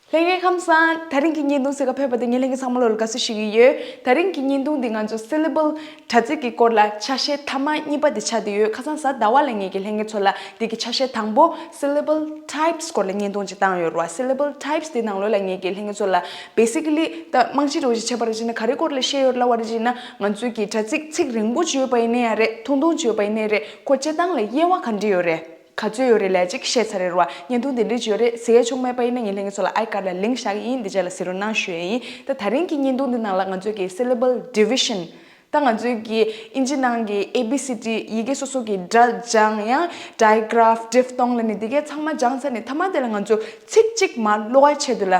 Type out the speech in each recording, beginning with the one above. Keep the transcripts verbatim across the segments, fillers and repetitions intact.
ལྷན་རྒྱས་ཁམས་བཟང་། དེ་རིང་གི་བརྙན་ཐུང་གཟིགས་ག་ཕེབས་པ་དེ་ངས་ལྷན་རྒྱས་ཚང་མ་ལོ་ལ་དགའ་བསུ་ཞུ་གི་ཡོད། དེ་རིང་གི་བརྙན་ཐུང་འདི་ང་ཚོ་syllable དྲ་ཚིགས་ཀྱི་སྐོར་ལ་ཆ་ཤས་མཐའ་མ་གཉིས་པ་དེ་ཆགས་བསྡད་ཡོད། ཁ་སང་གཟའ་ཟླ་བ་ལ་ངས་ཀྱི་ལྷན་རྒྱས་ཚོ་ལ་འདི་གི་ཆ་ཤས་དང་པོ་syllable types སྐོར་ལ་བརྙན་ཐུང་ཅིག་བཏང་ཡོད་རེད་བ། Syllable types དེ་ནང་ལོགས་ལ་ངས་ཀྱི་ལྷན་རྒྱས་ཚོ་ལ་basically ད་རྨང་གཞི་འདྲ་བོ་ཞིག་བྱས་པ་རེད་ཅེ་ན་ག་རེ་སྐོར་ལ་བཤད་ཡོད་རེད་ལབ་པ་རེད་ཅེ་ན། ང་ཚོའི་གི་དྲ་ཚིགས་ཚིག་རིང་པོ་ཅིག་ཡོད་པ་ཡིན་ནའི་ཡང་རེད། ཐུང་ཐུང་ཅིག་ཡོད་པ་ཡིན་ནའི་རེད། ཁོ་སྤྱིར་བཏང་ལ་དབྱེ་བ་ག་འདྲ་ཡོད་རེད། ག་ཚོད་ཡོད་རེད་ལབ་ཅིག་བཤད་ཚར་རེད་བ། བརྙན་ཐུང་དེ་འདྲ་ཅིག་ཡོད་རེད། གཟིགས་ཡས་བྱུང་མེད་པ་ཡིན་ན་ངས་ལྷན་རྒྱས་ཚོ་ལ་ཨའི་ཀར་ལ་ལིང་བཞག་གི་ཡིན། འདི་རྗེས་ལ་གཟིགས་རོགས་གནང་ཞུ་ཡས་ཡིན། ད་དེ་རིང་གི་བརྙན་ཐུང་འདི་ནང་ལ་ང་ཚོའི་གི་syllable division ད་ང་ཚོའི་གི་ཨིན་ཇི་ནང་གི་A B C D ཡི་གེ་སོ་སོ་གི་སྒྲ་སྦྱང་ཡང་digraph diphthong ལབ་ནས་འདི་གའི་ཚང་མ་སྦྱངས་ཚར་ནས་མཐའ་མ་དེ་ལ་ང་ཚོ་ཚིག་གཅིག་མར་ཀློག་ཡ་ཆེད་དུ་ལ་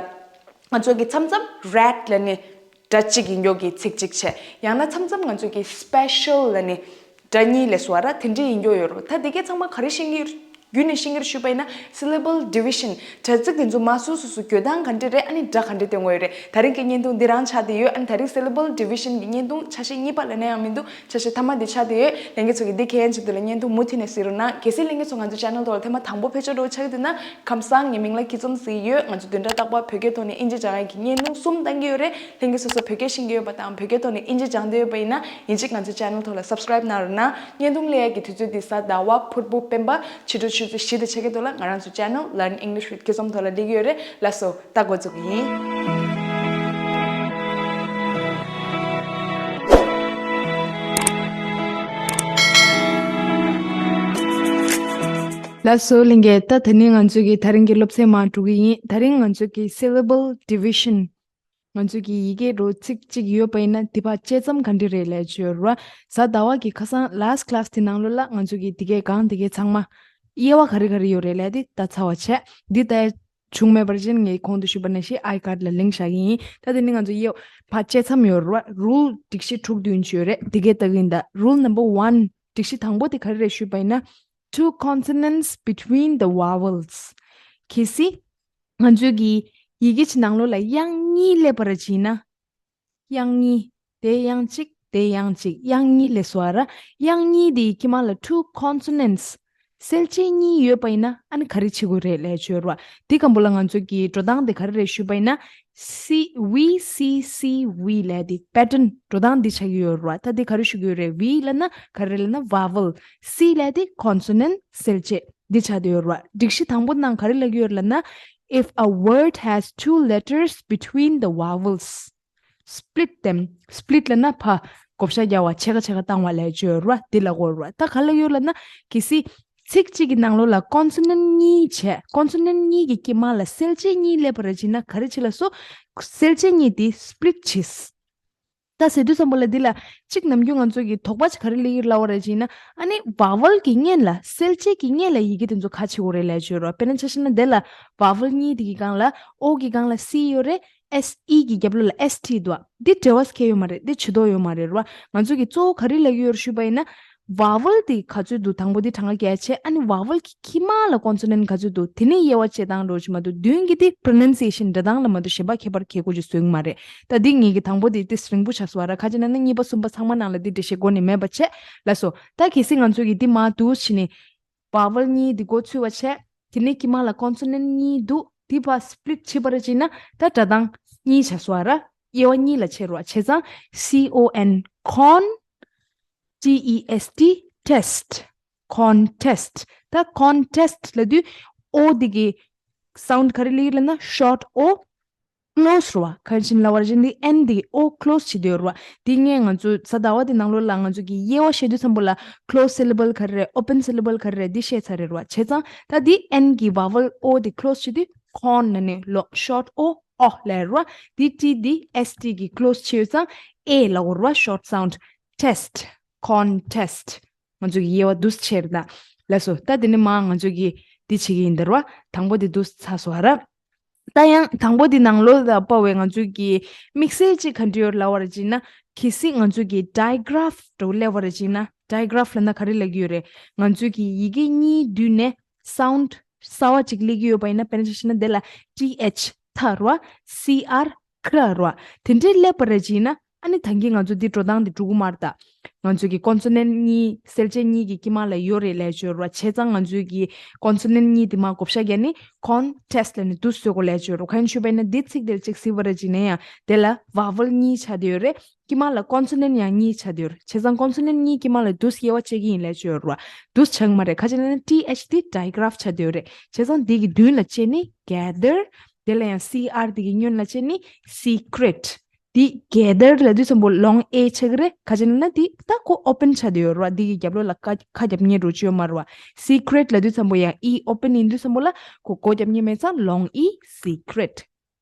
ང་ཚོ་གི་མཚམས་མཚམས་rat ལབ་ནས་སྒྲ་གཅིག་ཡིན་མགྱོགས་ཀྱི་ཚིག་གཅིག་བྱས། ཡང་ན་མཚམས་མཚམས་ང་ཚོ་གི་special ལབ་ནས་སྒྲ་གཉིས་ལས་སུ་བ་ར་དེ་འདྲས་ཡིན་མགྱོགས་ཡོད་རེད། ད་དེ་གའི་ཚང་མ་ག་རེ་ཤེས་ཀྱི་ཡོད། རྒྱུད་ནས་ཤེས་ཀྱི་རེད་ཞུས་པ་ཡིན་ན་syllable division དྲ་ཚིགས་དེ་ཚོ་མ་སོ་སོ་སོ་འགྱོད་སྟངས་ག་འདྲས་རེད། ཨ་ནི་སྒྲ་ག་འདྲས་སྟོན་དགོས་ཡོད་རེད། དེ་རིང་གི་བརྙན་ཐུང་འདི་རང་ཆགས་བསྡད་ཡོད། ཨ་ནི་དེ་རིང་syllable division གི་བརྙན་ཐུང་ཆ་ཤས་གཉིས་པ་ལབ་ན་ཡང་མི་འདུག་ཆ་ཤས་མཐའ་མ་འདི་ཆགས་བསྡད་ཡོད། ལྷན་རྒྱས་ཚོ་གི་འདི་གལ་ཡིན་ཆེད་དུ་ལ་བརྙན་ཐུང་མུ་མཐུད་ནས་གཟིགས་རོགས་གནང་། གལ་སྲིད་ལྷན་རྒྱས་ཚོ་ང་ཚོ་channel ཐོག་ལ་ཐེངས་མ་དང་པོ་ཕེབས་འབྱོར་འདྲ་བོ་ཆགས་ཀྱི་འདུག་ན་ཁམས་བཟང་། ངའི་མིང་ལ་སྐྱིད་འཛོམས་ཟེར་གྱི་ཡོད། ང་ཚོ་བདུན་ཕྲག་རྟག་པར་བོད་སྐད་ཐོག་ནས་དབྱིན་ཇི་སྦྱང་ཡས་ཀྱི་བརྙན་ཐུང་གསུམ་བཏང་གི་ཡོད་རེད། ལྷན་རྒྱས་སོ་སོ་བོད་སྐད་ཤེས་ཀྱི་ཡོད་པ་དང་བོད་སྐད་ཐོག་ནས་དབྱིན་ཇི་སྦྱང་འདོད་ཡོད་པ་ཡིན་ན་ཡིན་གཅིག་ང་ཚོའི་channel ཐོག་ལ་subscribe གནང་རོགས་གནང་། བརྙན་ཐུང་སླེབས་ཡས་ཀྱི་དུས་ཚོད་འདི་གཟའ་ཟླ་བ་ཕུར་བུ་སྤེན་པ་ཕྱི་དྲོ་ཆུ་ཚོད་བཞི་དང་ཕྱེད་ཀའི་ཐོག་ལ་ང་རང་ཚོ་channel Learn English with Kizom ཐོག་ལ་སླེབས་ཀྱི་ཡོད་རེད། ལགས་སོ། ད་འགོ་འཛུགས་ཀྱི་ཡིན། ལགས་སོ་ལྷན་རྒྱས། ད་དེ་ནས་ང་ཚོ་གི་དེ་རིང་གི་སློབ་ཚན་མར་འགྲོ་གི་ཡིན། དེ་རིང་ང་ཚོ་གི་syllable division ང་ཚོ་གི་ཡི་གེ་འདྲ་བོ་ཚིག་གཅིག་ཡོད་པ་ཡིན་ན་དེ་བར་དཔྱད་མཚམས་ག་འདྲ་རེད་ལབ་ཡས་ཡོད་རེད་བ། གཟའ་ཟླ་བ་གི་ཁ་སང་last class དེ་ནང་ལོགས་ལ་ང་ཚོ་གི་དེ་གའི་སྒང་དེ་གའི་ཚང་མ་དབྱེ་བ་ག་རེ་ག་རེ་ཡོད་རེད་ལབ་ཡས་དེ་ལྟ་ཚར་བ་བྱས། འདི་ལྟ་ཡས་བྱུང་མེད་པ་ཅིན་ངས་གོང་དུ་ཞུས་པ་ནང་བཞིན་ཨའི་ཀར་ལ་ལིང་བཞག་གི་ཡིན། ད་དེ་ནི་ང་ཚོ་དབྱེ་བ་དཔྱད་མཚམས་ཡོད་རེད་བ། rule སྒྲིག་གཞི་དྲུག་བདུན་ཅིག་ཡོད་རེད། དེ་གའི་ལྟ་གི་ཡིན། ད་rule number one སྒྲིག་གཞི་དང་པོ་དེ་ག་རེ་རེད་ཞུས་པ་ཡིན་ན། Two consonants between the vowels གལ་སྲིད་ང་ཚོའི་གི་ཡི་གེ་གཅིག་ནང་ལོགས་ལ་དབྱངས་གཉིས་སླེབས་པ་རེད་ཅེ་ན། དབྱངས་གཉིས། དེ་དབྱངས་གཅིག་དེ་དབྱངས་གཅིག་དབྱངས་གཉིས་ལབ་སོང་བ་ར། དབྱངས་གཉིས་དེའི་དཀྱིལ་མ་ལ་two consonants གསལ་བྱེད་གཉིས་ཡོད་པ་ཡིན་ན་ཨ་ནི་ག་རེ་བྱེད་དགོས་རེད་ལབ་ཡས་ཡོད་རེད་བ། དེ་སྒང་པོ་ལ་ང་ཚོ་གི་འགྲོ་སྟངས་དེ་ག་རེ་རེད་ཞུས་པ་ཡིན་ན། C V C C V ལབ་ཡས་དེ་pattern འགྲོ་སྟངས་འདི་ཆགས་ཀྱི་ཡོད་རེད་བ། ད་དེ་ག་རེ་ཞུ་གི་ཡོད་རེད། V ལབ་ན་ག་རེ་ལབ་ན་vowel། C ལབ་ཡས་དེ་consonant གསལ་བྱེད་འདི་ཆགས་བསྡད་ཡོད་རེད་བ། སྒྲིག་གཞི་དང་པོ་ནང་ག་རེ་ལབ་ཀྱི་ཡོད་རེད་ལབ་ན། If a word has two letters between the vowels split them. Split ལབ་ན་ཕར་བགོ་བཤའ་རྒྱག་པ། ཕྱེད་ཀ་ཕྱེད་ཀ་བཏང་བ་ལབ་ཡས་ཡོད་རེད་བ། འདི་ལབ་ཀྱི་ཡོད་རེད་བ། ད་ག་ལབ་ཀྱི་ཡོད་ལབ་ན། གལ་སྲིད་ཚིག་གཅིག་གི་ནང་ལོགས་ལ་consonant གཉིས་བྱས། consonant གཉིས་ཀྱི་དཀྱིལ་མ་ལ་གསལ་བྱེད་གཉིས་སླེབས་པ་རེད་ཅེ་ན་ག་རེ་བྱེད་ལབ་སོང་། གསལ་བྱེད་གཉིས་དེ་split བྱེད། ད་ཟེར་དུས་ཙམ་པ་ལ་འདི་ལ་གཅིག་ནམ་རྒྱུན་ང་ཚོ་གི་དོགས་པ་ཅིག་ག་རེ་སླེབས་ཀྱི་ལབ་པ་རེད་ཅེ་ན། ཨ་ནི་vowel གི་སྔོན་ལ་གསལ་བྱེད་ཀྱི་སྔོན་ལ་ཡི་གེ་དེ་ཚོ་ག་བྱེད་དགོས་རེད་ལབ་ཡས་ཡོད་རེད་བ། དཔེར་ན་ཆ་བཞག་ན་འདི་ལ་vowel གཉིས་དེ་གི་སྒང་ལ་O གི་སྒང་ལ་C ཡོད་རེད། S E གི་རྒྱབ་ལོགས་ལ S T འདུག་བ། འདི་འབྲེལ་བ་གང་ཡང་ཡོད་མ་རེད། འདི་བྱེད་དོ་ཡོད་མ་རེད་བ། ང་ཚོ་གི་གཙོ་བོ་ག་རེ་ལབ་ཀྱི་ཡོད་རེད་ཞུས་པ་ཡིན་ན། vowel དེ་ག་ཚོད་འདུག་དང་པོ་དེ་གྲངས་ཀ་བརྒྱབ་བྱས། ཨ་ནི་vowel གི་དཀྱིལ་མ་ལ་consonant ག་ཚོད་འདུག་དེ་ནས་དབྱེ་བ་དཔྱད་སྟངས་འདྲ་བོ་ཅིག་མ་གཏོགས་མདུན་གྱི་དེ་pronunciation སྒྲ་གདངས་ལ་མ་གཏོགས་གཞན་པ་ཁྱད་པར་གལ་དགོས་ཅིག་བཟོ་གི་མ་རེད། ད་འདི་ངེད་ཀྱི་དང་པོ་དེ་ཏོག་ཙམ་རིང་པོ་ཆགས་སོང་བ་ར། ཁ་ཅིག་ན་ནི་གཉིས་པ་གསུམ་པ་ཚང་མ་ནང་ལ་འདི་འགྲེལ་བཤད་འགོ་ནས་མེད་པ་བྱས། ལགས་སོ། ད་གལ་སྲིད་ང་ཚོ་གི་འདི་མར་འདུག་བྱས་ནས་vowel གཉིས་འདི་འགོ་ཚུགས་པ་བྱས། དེ་ནས་དཀྱིལ་མ་ལ་consonant གཉིས་འདུག་འདི་ཕར་split བྱས་པ་རེད་ཅེ་ན་ད་སྒྲ་གདངས་གཉིས་ཆགས་སོང་བ་ར། དབྱེ་བ་གཉིས་ལ་ཕྱེ་རོགས། བྱས་ཙང་C O N con T E S T test. Contest. ད་contest ལབ་དུས་O འདི་གི་sound ག་རེ་སླེབས་ཀྱི་ལབ་ན་short O close རེད་བ། ག་རེ་བྱས་ནས་ལབ་པ་རེད་ཅེ་ན་འདི་N འདི་གི་O close བྱེད་དུ་ཡོད་རེད་བ། འདི་སྔོན་ང་ཚོ་གཟའ་ཟླ་བ་འདི་ནང་ལོགས་ལ་ང་ཚོ་གི་དབྱེ་བ་བཤད་དུས་ཙམ་པ་ལ་closed syllable ག་རེ་རེད། open syllable ག་རེ་རེད། འདི་བཤད་ཚར་རེད་བ། བྱས་ཙང་ད་འདི་N གི་vowel O འདི་close བྱེད་དུས་con ལབ་ནས་ཀློག short O ཨོ་ལབ་རེད་བ། འདི་T འདི་S T གི་close བྱས་ཡོད་ཙང་ཨེ་ལབ་དགོས་རེད་བ། short sound test contest ང་ཚོ་གི་དབྱེ་བ་འདུག་སེ་ཕྱེ་རེད་ད། ལགས་སོ། ད་དེ་ནས་མར་ང་ཚོ་གི་འདི་བྱེད་ཀྱི་ཡིན་ད་རེད་བ། དང་པོ་འདི་འདུག་སེ་ཚར་སོང་བ་ར། ད་ཡང་དང་པོ་འདི་ནང་ལོགས་ལ་དཔག་པའི་ང་ཚོ་གི་དམིགས་བསལ་ཅིག་ག་འདྲ་ཡོད་ལབ་པ་རེད་ཅེ་ན། གལ་སྲིད་ང་ཚོ་གི་digraph འདྲ་བོ་སླེབས་པ་རེད་ཅེ་ན། digraph ལབ་ན་ག་རེ་ལབ་ཀྱི་ཡོད་རེད། ང་ཚོ་གི་ཡི་གེ་གཉིས་མདུན་ནས་sound གསར་བ་ཅིག་སླེབས་ཀྱི་ཡོད་པ་ཡིན་ན། དཔེར་ན་ཆ་བཞག་ན་འདི་ལ་T H ཐ་རེད་བ། C R ཁྲ་རེད་བ། དེ་འདྲའི་སླེབས་པ་རེད་ཅེ་ན། ཨ་ནི་ད་གིན་ང་ཚོ་འདི་འགྲོ་སྟངས་འདི་འགྲོ་གི་མ་རེད་ད། ང་ཚོ་གི་consonant་གཉིས་གསལ་བྱེད་གཉིས་ཀྱི་དཀྱིལ་མ་ལ་ཡོད་རེད་ལབ་བརྗོད་རོགས། བྱས་ཙང་ང་ཚོ་གི་consonant་གཉིས་དེ་མར་བགོ་བཤའ་བརྒྱབ་ནས་contest་ལབ་ནས་འདུག་བཟོ་དགོས་ལབ་བརྗོད་རོགས། གང་ཡིན་ཞུས་པ་ཡིན་ན་འདི་ཚིག་འདིར་གཅིག་གཟིགས་པ་རེད་ཅིག་ནས་ཡང་དེ་ལ་vowel་གཉིས་ཆགས་བསྡད་ཡོད་རེད། དཀྱིལ་མ་ལ་consonant་ཡང་གཉིས་ཆགས་བསྡད་ཡོད་རེད། བྱས་ཙང་consonant་གཉིས་དཀྱིལ་མ་ལ་འདུག་དབྱེ་བ་ཕྱེ་གི་ཡིན་ལབ་བརྗོད་རོགས། འདུག་ཆགས་མ་རེད། ག་ཅི་ལབ་ན་th་འདི་digraph་ཆགས་བསྡད་ཡོད་རེད། བྱས་ཙང་འདི་གི་མདུན་ལ་བྱས་ནས་gather། དེ་ལ་ཡང་cr་དེ་གི་སྔོན་ལ་བྱས་ནས་secret། འདི་gather་ལབ་དུས་ཙམ་པོ་long a་ཆགས་ཀྱི་རེད། ག་ཅི་ལབ་ན་འདི་ད་ཁོ་open་ཆགས་བསྡད་ཡོད་རེད་བ། འདི་གི་རྒྱབ་ལོགས་ལ་ཁ་ཁ་རྒྱབ་མཁན་འདྲ་བོ་ཅིག་ཡོད་མ་རེད་བ། secret་ལབ་དུས་ཙམ་པོ་ཡང་e་open་ཡིན་དུས་ཙམ་པོ་ལ་ཁོ་སྒོ་རྒྱབ་མཁན་མེད་ཙང་long e secret།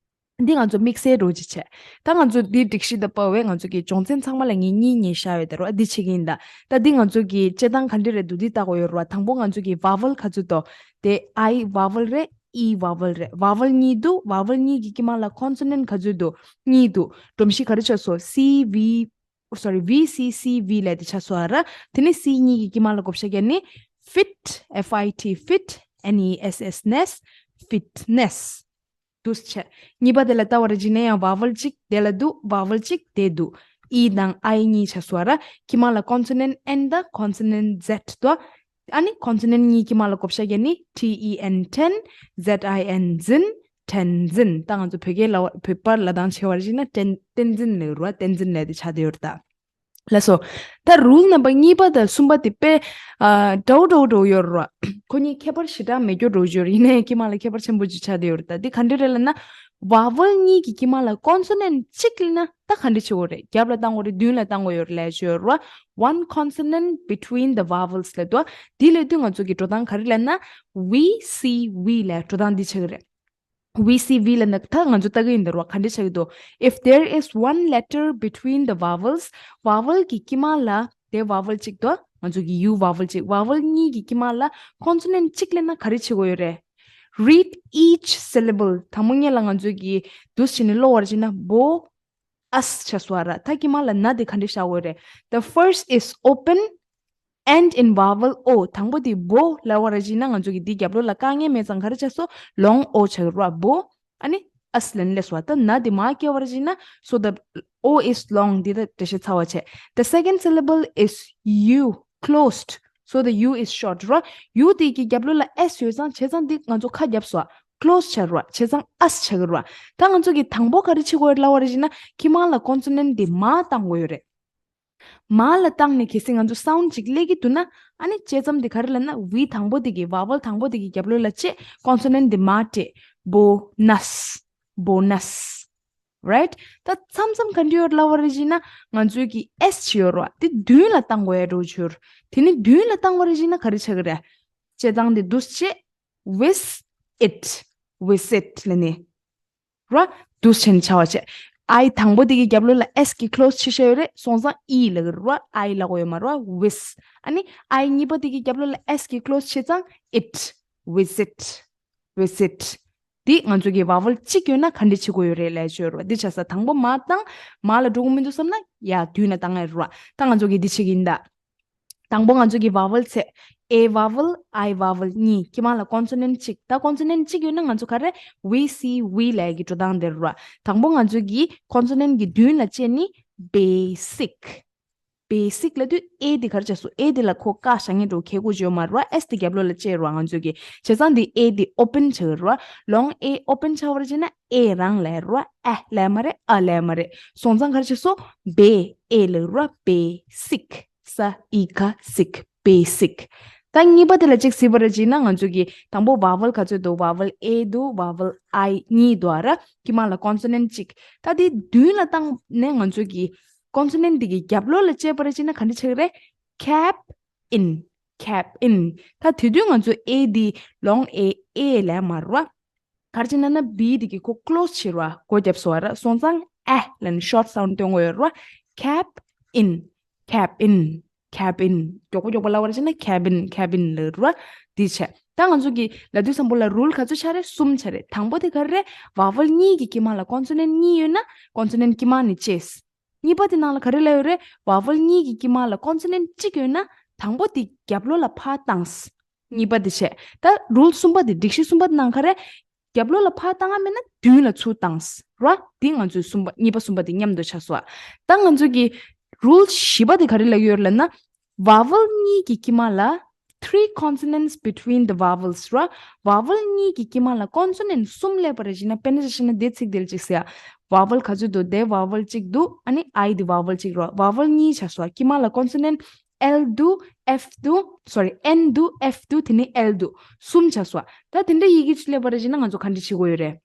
འདི་ང་ཚོ་དམིགས་བསལ་འདྲ་བོ་ཅིག་བྱས། ད་ང་ཚོ་འདི་སྒྲིག་གཞི་དང་བབས་པའི་ང་ཚོ་གི་སྦྱོང་ཚན་ཚང་མ་ལ་ངས་གཉིས་གཉིས་བཞག་ཡོད་དེ་རེད་བ། འདི་བྱེད་ཀྱི་ཡིན་ད། ད་འདི་ང་ཚོ་གི་དཔྱད་སྟངས་ག་འདྲ་རེད་འདུག་འདི་ལྟ་དགོས་ཡོད་རེད་བ། དང་པོ་ང་ཚོ་གི་vowel་ག་ཚོད་འདུག་དེ་I་vowel་རེད། E་vowel་རེད། vowel་གཉིས་འདུག vowel་གཉིས་ཀྱི་དཀྱིལ་མ་ལ་consonant་ག་ཚོད་འདུག་གཉིས་འདུག་སྒྲོམ་གཞི་ག་རེ་ཆགས་སོང་། C V sorry V C C V་ལབ་དེ་ཆགས་སོང་ཨ་ར། དེ་ནས་C་གཉིས་ཀྱི་དཀྱིལ་མ་ལ་བགོ་བཤའ་བརྒྱབ་ནས་fit། F I T fit། N E S S ness། fitness། འདུག་བྱས། གཉིས་པ་དེ་ལ་ལྟ་བ་རེད་ཅིག་ནས་ཡང་vowel་གཅིག་དེ་ལ་འདུག vowel་གཅིག་དེ་འདུག e་དང་I་གཉིས་ཆགས་སོང་ཨ་ར། དཀྱིལ་མ་ལ་consonant N་དང་consonant Z་འདུག་ཨ་ནི་consonant་གཉིས་དཀྱིལ་མ་ལ་བགོ་བཤའ་བརྒྱབ་ནས་T E N ten། Z I N zin། Tenzin། ད་ང་ཚོ་བོད་སྐད་ལ་བོད་པར་ལབ་སྟངས་བྱས་པ་རེད་ཅེ་ན་བསྟན་བསྟན་འཛིན་ལབ་རེད་བ། བསྟན་འཛིན་ལབ་དེ་ཆགས་བསྡད་ཡོད་རེད་ད། ལགས་སོ། ད་rule་རྣམ་པ་གཉིས་པ་དང་གསུམ་པ་དེ་དཔེ་ཨ་འདྲ་བོ་འདྲ་བོ་འདྲ་བོ་ཡོད་རེད་བ། ཁོ་གཉིས་ཁྱད་པར་ཞེ་དྲག་མེད་རྒྱུ་འདྲ་བོ་ཅིག་ཡོད་རེད། ཡིན་ནའི་དཀྱིལ་མ་ལ་ཁྱད་པར་ཆེན་པོ་ཅིག་ཆགས་བསྡད་ཡོད་རེད་ད། འདི་ག་འདྲ་རེད་ལབ་ན། vowel་གཉིས་ཀྱི་དཀྱིལ་མ་ལ་consonant་གཅིག་སླེབས་ན་ད་ག་འདྲ་བྱེད་དགོས་རེད། རྒྱབ་ལ་བཏང་དགོས་རེད། མདུན་ལ་བཏང་དགོས་ཡོད་རེད་ལབ་ཅིག་ཡོད་རེད་བ། One consonant between the vowels་ལབ་འདུག་དེ་ལབ་དུས་ང་ཚོ་གི་འགྲོ་སྟངས་ག་རེ་ལབ་ན། V C V་ལབ་འགྲོ་སྟངས་འདི་ཆགས་ཀྱི་རེད། V C V་ལབ་ན་ད་ང་ཚོ་ལྟ་གི་ཡིན་ད་རེད་བ། ག་འདྲ་ཆགས་ཀྱི་འདུག If there is one letter between the vowels, vowel་གྱི་དཀྱིལ་མ་ལ་དེ་vowel་གཅིག་འདུག་ང་ཚོ་གི་U་vowel་གཅིག vowel་གཉིས་ཀྱི་དཀྱིལ་མ་ལ་consonant་གཅིག་སླེབས་ན་ག་རེ་བྱེད་དགོས་ཡོད་རེད། Read each syllable། དང་པོ་ཉིད་ལ་ང་ཚོ་གི་འདུག་སེ་བྱས་ནས་ཀློག་པ་རེད་ཅེ་ན་བོ་ཨས་ཆགས་སོང་ཨ་ར། ད་དཀྱིལ་མ་ལ་ན་དེ་ག་འདྲ་བཞག་དགོས་རེད། The first is open, end in vowel O། དང་པོ་དེ་བོ་ལབ་པ་རེད་ཅེ་ན་ང་ཚོ་གི་འདི་རྒྱབ་ལོགས་ལ་དཀའ་ངལ་མེད་ཙང་ག་རེ་ཆགས་སོང་། long O་ཆགས་ཀྱི་རེད་བ། བོ་ཨ་ནི་ཨས་ལབ་ནས་སླེབས་སོང་། ད་ན་དེ་མར་སྐྱེལ་བ་རེད་ཅེ་ན། So the O is long། འདི་ད་འགྲེལ་བཤད་ཚར་བ་བྱས། The second syllable is U, closed, so the U is short། ར་U་དེ་གི་རྒྱབ་ལོགས་ལ་S་ཡོད་ཙང་བྱས་ཙང་འདི་ང་ཚོ་ཁ་བརྒྱབ་སོང་། close་ཆགས་ར། བྱས་ཙང་ཨས་ཆགས་ར། ད་ང་ཚོ་གི་དང་པོ་ག་རེ་བྱེད་དགོས་ལབ་པ་རེད་ཅེ་ན། དཀྱིལ་མ་ལ་consonant་འདི་མར་བཏང་དགོས་ཡོད་རེད། མར་ལ་བཏང་ནས་གལ་སྲིད་ང་ཚོ་sound་ཅིག་སླེབས་ཀྱི་འདུག་ན། ཨ་ནི་བྱས་ཙང་འདི་ག་རེ་ལབ་ན། V་དང་པོ་དེ་གི་vowel་དང་པོ་དེ་གི་རྒྱབ་ལོགས་ལ་བྱས་consonant་འདི་མར་སྤྲད། Bonus, bonus། Right། ད་མཚམས་མཚམས་ག་འདྲ་ཡོད་ལབ་པ་རེད་ཅེ་ན། ང་ཚོའི་གི་S་ཅིག་ཡོད་རེད་བ། དེ་མདུན་ལ་བཏང་དགོས་ཡ་འདྲ་བོ་ཅིག་ཡོད་རེད། དེ་ནི་མདུན་ལ་བཏང་བ་རེད་ཅེ་ན་ག་རེ་ཆགས་ཀྱི་རེད། བྱས་ཙང་དེ་འདུག་སེ་བྱས། With it, with it་ལབ་ནས། ར། འདུག་སེ་བྱས་ནས་བྱ་བ་བྱས། I་དང་པོ་དེ་གི་རྒྱབ་ལོགས་ལ་S་གི་close་བྱེད་བཞག་ཡོད་རེད། སོང་ཙང་E་ལབ་ཀྱི་རེད་བ། I་ལབ་དགོས་ཡོད་མ་རེད་བ། With། ཨ་ནི་I་གཉིས་པ་དེ་གི་རྒྱབ་ལོགས་ལ་S་གི་close་བྱས་ཙང་it, with it, with it། འདི་ང་ཚོ་གི་vowel་གཅིག་ཡོད་ན་ག་འདྲ་བྱེད་དགོས་ཡོད་རེད་ལབ་ཡ་ཅིག་ཡོད་རེད་བ། འདི་བྱས་ཙང་དང་པོ་མར་བཏང་། མར་ལ་འགྲོ་གི་མི་འདུག་བསམ་ན་ཡར་མདུན་ལ་བཏང་ཡ་རེད་བ། ད་ང་ཚོ་གི་འདི་བྱེད་ཀྱི་ཡིན་ད། དང་པོ་ང་ཚོ་གི་vowel་བྱས། A vowel, I vowel་གཉིས། དཀྱིལ་མ་ལ་consonant་གཅིག་ད་consonant་གཅིག་ཡོད་ན་ང་ཚོ་ག་རེ། V C V་ལབ་ཡ་གི་འགྲོ་སྟངས་དེ་རེད་བ། དང་པོ་ང་ཚོ་གི་consonant་གི་མདུན་ལ་བྱས་ནི་basic། basic་ལབ་དུས་A་དེ་ག་རེ་བྱས་སོང་། A་དེ་ལ་ཁོ་ཀ་བཞག་མཁན་འདྲ་བོ་ཁྱད་དགོས་ཅིག་ཡོད་མ་རེད་བ། S་དེ་རྒྱབ་ལོགས་ལ་བྱས་རེད་བ་ང་ཚོ་གི། བྱས་ཙང་འདི་A་དེ་open་ཆགས་ཀྱི་རེད་བ། long A open་ཆགས་པ་རེད་ཅེ་ན་A་རང་ལབ་ཡ་རེད་བ། ཨ་ལབ་ཡ་མ་རེད། ཨ་ལབ་ཡ་མ་རེད། སོང་ཙང་ག་རེ་བྱས་སོང་། B A་ལབ་ཡ་རེད་བ། basic། ས་ཨི་ཀ་sick། basic། ད་གཉིས་པ་དེ་ལ་གཅིག་གཟིགས་པ་རེད་ཅེ་ན་ང་ཚོ་གི་དང་པོ་vowel་ག་ཚོད་འདུག vowel A་འདུག vowel I་གཉིས་འདུག་ཨ་ར། དཀྱིལ་མ་ལ་consonant་གཅིག་ད་དེ་མདུན་ལ་བཏང་ནས་ང་ཚོ་གི་consonant་འདི་གི་རྒྱབ་ལོགས་ལ་བྱས་པ་རེད་ཅེ་ན་ག་འདྲ་ཆགས་ཀྱི་རེད། cap in། cap in། ད་དེ་དུས་ང་ཚོ A་འདི་long A A་ལབ་ཡ་མ་རེད་བ། ག་རེ་བྱས་ན་ན་B་འདི་གི་ཁོ་close་བྱས་རེད་བ། སྒོ་བརྒྱབ་སོང་བ་ར། སོང་ཙང་ཨ་ལབ་ནས་short sound་སྟོན་དགོས་ཡོད་རེད་བ། cap in། cap in། cap in། མགྱོགས་པོ་མགྱོགས་པོ་ལབ་པ་རེད་ཅེ་ན་cabin། cabin་ལབ་རེད་བ། འདི་བྱས། ད་ང་ཚོ་གི་ལབ་དུས་ཙམ་པོ་ལ་rule་ག་ཚོད་ཆགས་རེད། གསུམ་ཆགས་རེད། དང་པོ་དེ་ག་རེ་རེད། vowel་གཉིས་ཀྱི་དཀྱིལ་མ་ལ་consonant་གཉིས་ཡོད་ན་consonant་དཀྱིལ་མ་ནས་བྱས། གཉིས་པ་དེ་ནང་ལ་ག་རེ་ལབ་ཡོད་རེད། vowel་གཉིས་ཀྱི་དཀྱིལ་མ་ལ་consonant་གཅིག་ཡོད་ན་དང་པོ་དེ་རྒྱབ་ལོགས་ལ་ཕར་བཏང་། གཉིས་པ་དེ་བྱས། ད་rule་གསུམ་པ་དེ་སྒྲིག་གཞི་གསུམ་པ་དེ་ནང་ག་རེ། རྒྱབ་ལོགས་ལ་ཕར་བཏང་ང་མེད་ན་མདུན་ལ་ཚུར་བཏང་། ར། འདི་ང་ཚོའི་གསུམ་པ་གཉིས་པ་གསུམ་པ་དེ་མཉམ་དུ་ཆགས་སོང་། ད་ང་ཚོ་གི་rule བཞི་པ་དེ་ག་རེ་ལབ་ཡོད་ལབ་ན། vowel གཉིས་ཀྱི་དཀྱིལ་མ་ལ three consonants between the vowels ར། vowel གཉིས་ཀྱི་དཀྱིལ་མ་ལ་consonant གསུམ་སླེབས་པ་རེད་ཅེ་ན། དཔེར་ན་ཆ་བཞག་ན་འདི་ཚིག་འདི་ལ་ཅིག་ཟེར་ཡ། vowel ག་ཚོད་འདུག་དེ་vowel གཅིག་འདུག་ཨ་ནི་I དེ་vowel གཅིག་ར། vowel གཉིས་ཆགས་སོང་། དཀྱིལ་མ་ལ་consonant L འདུག F འདུག sorry N འདུག F འདུག་དེ་ནས་L འདུག་གསུམ་ཆགས་སོང་། ད་དེ་འདྲ་ཡི་གེ་ཅིག་སླེབས་པ་རེད་ཅེ་ན་ང་ཚོ་ག་འདྲ་བྱེད་དགོས་ཡོད་རེད།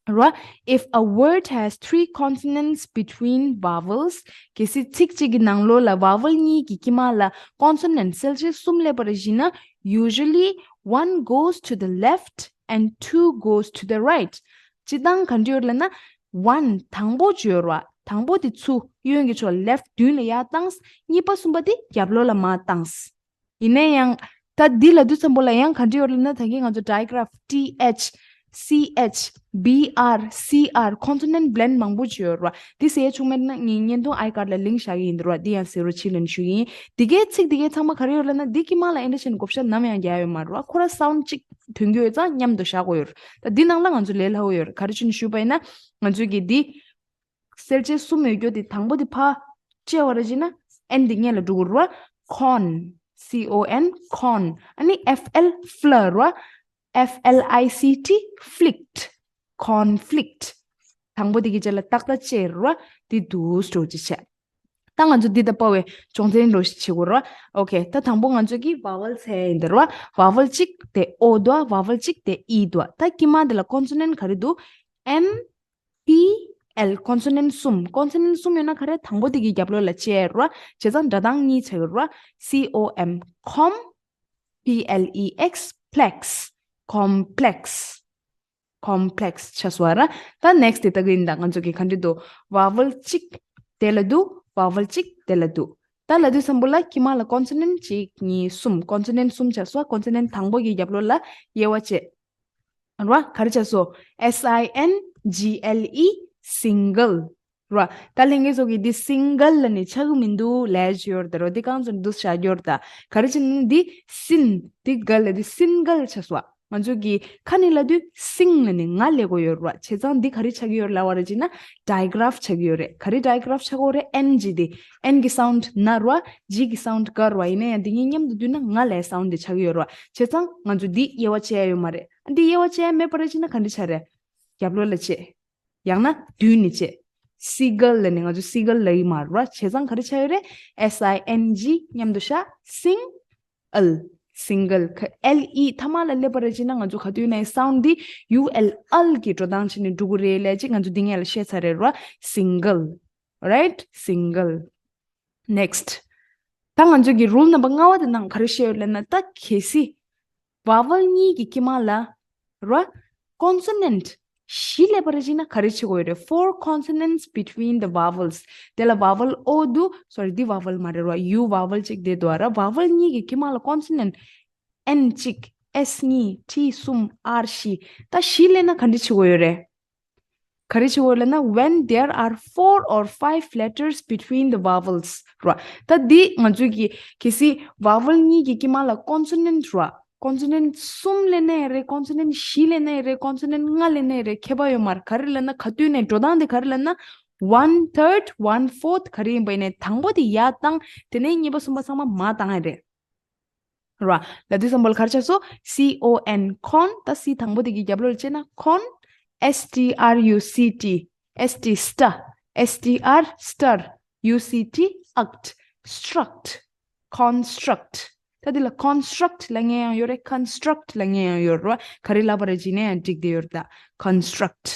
ར། If a word has three consonants between vowels གལ་སྲིད་ཚིག་གཅིག་གི་ནང་ལོགས་ལ་vowel གཉིས་ཀྱི་དཀྱིལ་མ་ལ་consonant གསལ་བྱེད་གསུམ་སླེབས་པ་རེད་ཅེ་ན། usually one goes to the left and two goes to the right སྤྱིར་བཏང་ག་འདྲ་ཡོད་ལབ་ན། one དང་པོ་བརྗོད་ར། དང་པོ་དེ་ཚུར་གཡོན་གྱི་ཕྱོགས་left མདུན་ལ་ཡར་བཏང་། གཉིས་པ་གསུམ་པ་དེ་རྒྱབ་ལོགས་ལ་མར་བཏང་། ཡིན་ན་ཡང་། ད་འདི་ལབ་དུས་ཙམ་པོ་ལ་ཡང་ག་འདྲ་ཡོད་ལབ་ན། ད་གིན་ང་ཚོ་digraph T H C H B R C R consonant blend མང་པོ་ཅིག་ཡོད་ར། འདི་ཟེར་ཡ་བྱུང་མེད་ན་ངའི་བརྙན་ཐུང་I card ལ་link བཞག་གི་ཡིན་འདུག་ར། འདི་ཡང་གཟིགས་རོགས་བྱེད་ལབ་ཞུ་གི་ཡིན། འདི་གའི་ཚིག་འདི་གའི་ཚང་མ་ག་རེ་ཡོད་ལབ་ན། འདི་དཀྱིལ་མ་ལ་ཨེ་འདྲ་བྱས་ནས་བགོ་བཤའ་ནམ་ཡང་རྒྱག་ཡོད་མ་རེད་ར། ཁོ་ར་sound གཅིག་ཐོན་རྒྱུ་ཡོད་ཙང་མཉམ་དུ་བཞག་དགོས་ཡོད་རེད། ད་འདི་ནང་ལ་ང་ཚོ་ལས་སླ་པོ་ཡོད་རེད། ག་རེ་བྱས་ནས་ཞུས་པ་ཡིན་ན། ང་ཚོས་ཀྱི་འདི། གསལ་བྱེད་གསུམ་ཡོད་རྒྱུ་དེ་དང་པོ་དེ་ཕར་བཅད་པ་རེད་ཅེ་ན། N དེ་སྔོན་ལ་འགྲོ་གི་རེད་བ། con C O N con ཨ་ནི་F L fl རེད་བ། F L I C T flict conflict དང་པོ་དེ་གི་རྗེས་ལ་ཏག་ཏག་བཅད་རེད་བ། དེ་འདུག་སེ་འགྲོ་ཅིག་བྱས། ད་ང་ཚོ་འདི་དང་པོ་བའི་སྦྱོང་ཚན་འགྲོ་ཞིག་བྱེད་དགོས་རེད་བ། Okay ད་དང་པོ་ང་ཚོ་གི་vowel འཚོལ་ཡ་ཡིན་ད་རེད་བ། vowel གཅིག་དེ་O འདུག་བ། vowel གཅིག་དེ E འདུག་བ། ད་དཀྱིལ་མ་དེ་ལ་consonant ག་རེ་འདུག M P L consonant གསུམ། consonant གསུམ་ཡོད་ན་ག་རེ། དང་པོ་དེ་གི་རྒྱབ་ལོགས་ལ་བཅད་ར། བྱས་ཙང་སྒྲ་གདངས་གཉིས་ཆགས་ཀྱི་ར། C O M com P L E X plex complex complex ཆགས་སོང་ར། ད་next དེ་ལྟ་གི་ཡིན། ད་ང་ཚོ་གི་ག་འདྲ་འདུག vowel གཅིག་དེ་ལ་འདུག vowel གཅིག་དེ་ལ་འདུག་ད་ལབ་དུས་ཙམ་པོ་ལ་དཀྱིལ་མ་ལ་consonant གཅིག་གཉིས་གསུམ། consonant གསུམ་ཆགས་སོང་། consonant དང་པོ་གི་རྒྱབ་ལོགས་ལ་དབྱེ་བ་བཅད། ར། ག་རེ་ཆགས་སོང་། S I N G L E single ར། ད་ལྷན་རྒྱས་ཚོ་གིས་འདི་single ལབ་ནས་ཆགས་ཀྱི་མི་འདུག་ལབ་ཀྱི་ཡོད་རེད་ད་ར། འདི་རྐང་ཚོ་འདུག་བཞག་ཡོད་རེད་ད། ག་རེ་བྱས་ནས་འདི་sin འདི་gle ལབ་དུས་single ཆགས་སོང་། ང་ཚོ་གིས་ཁ་ནས་ལབ་དུས་sing ལབ་ནས་ང་ལབ་དགོས་ཡོད་རེད་བ། བྱས་ཙང་འདི་ག་རེ་ཆགས་ཀྱི་ཡོད་རེད་ལབ་པ་རེད་ཅེ་ན། digraph ཆགས་ཀྱི་ཡོད་རེད། ག་རེ་digraph ཆགས་ཀྱི་ཡོད་རེད། N G འདི། N གི་sound ན་རེད་བ། G གི་sound ག་རེད་བ། ཡིན་ན་ཡང་འདི་གཉིས་མཉམ་དུ་བསྡུས་ན་ང་ལབ་sound འདི་ཆགས་ཀྱི་ཡོད་རེད་བ། བྱས་ཙང་ང་ཚོ་འདི་དབྱེ་བ་ཕྱེ་ཡ་ཡོད་མ་རེད། འདི་དབྱེ་བ་ཕྱེ་ཡ་མེད་པ་རེད་ཅེ་ན་ག་འདྲ་ཆགས་རེད། རྒྱབ་ལོགས་ལ་བཅད། ཡང་ན་མདུན་ནས་བཅད། seagull ལབ་ནས་ང་ཚོ་seagull ལབ་ཀྱི་མ་རེད་བ། བྱས་ཙང་ག་རེ་ཆགས་ཡོད་རེད། S I N G མཉམ་དུ་བཞག single single ག L E ཐ་མ་ལ་སླེབས་པ་རེད་ཅེ་ན་ང་ཚོ་ག་དུས་ནས་sound འདི་U L ཨལ་གྱི་འགྲོ་སྟངས་བྱས་ནས་འགྲོ་གི་རེད་ལབ་ཅིག་ང་ཚོ་འདི་སྔོན་ལ་བཤད་ཚར་རེད་བ། single right single next ད་ང་ཚོ་གི་rule number ལྔ་པ་དེ་ནང་ག་རེ་བཤད་ཡོད་ལབ་ན། ད་གལ་སྲིད་vowel གཉིས་ཀྱི་དཀྱིལ་མ་ལ་ར་consonant བཞི་སླེབས་པ་རེད་ཅེ་ན་ག་རེ་བྱེད་དགོས་ཡོད་རེད། four consonants between the vowels དེ་ལ་vowel O འདུག sorry འདི་vowel མ་རེད་ར། U vowel གཅིག་དེ་འདུག་ར། vowel གཉིས་ཀྱི་དཀྱིལ་མ་ལ་consonant N གཅིག S གཉིས T གསུམ R བཞི། ད་བཞི་སླེབས་ན་ག་འདྲ་བྱེད་དགོས་ཡོད་རེད། ག་རེ་བྱེད་དགོས་ལབ་ན། when there are four or five letters between the vowels ར། ད་འདི་ང་ཚོས་ཀྱི་གལ་སྲིད་vowel གཉིས་ཀྱི་དཀྱིལ་མ་ལ་consonant ར། consonant གསུམ་སླེབས་ན་ཡང་རེད། consonant བཞི་སླེབས་ན་ཡང་རེད། consonant ལྔ་སླེབས་ན་ཡང་རེད། ཁྱད་པར་ཡོད་མ་རེད། ག་རེ་ལབ་ན་ག་དུས་ནས་འགྲོ་སྟངས་དེ་ག་རེ་ལབ་ན། one third one fourth ག་རེ་ཡིན་པ་ཡིན་ནའི་དང་པོ་དེ་ཡར་བཏང་། དེ་ནས་གཉིས་པ་གསུམ་པ་ཚང་མ་མར་བཏང་ཡ་རེད། ར། ལབ་དུས་ཙམ་པ་ལ་ག་རེ་ཆགས་སོང་། C O N con ད་C དང་པོ་དེ་གི་རྒྱབ་ལོགས་ལ་བྱས་ན་con S T R U C T S T st S T R star U C T uct struct construct ད་དེ་ལ་construct ལབ་མཁན་ཡང་ཡོད་རེད། construct ལབ་མཁན་ཡང་ཡོད་རེད། ག་རེ་ལབ་པ་རེད་ཅེ་ན་ཡང་འགྲིག་བསྡད་ཡོད་རེད་ད། construct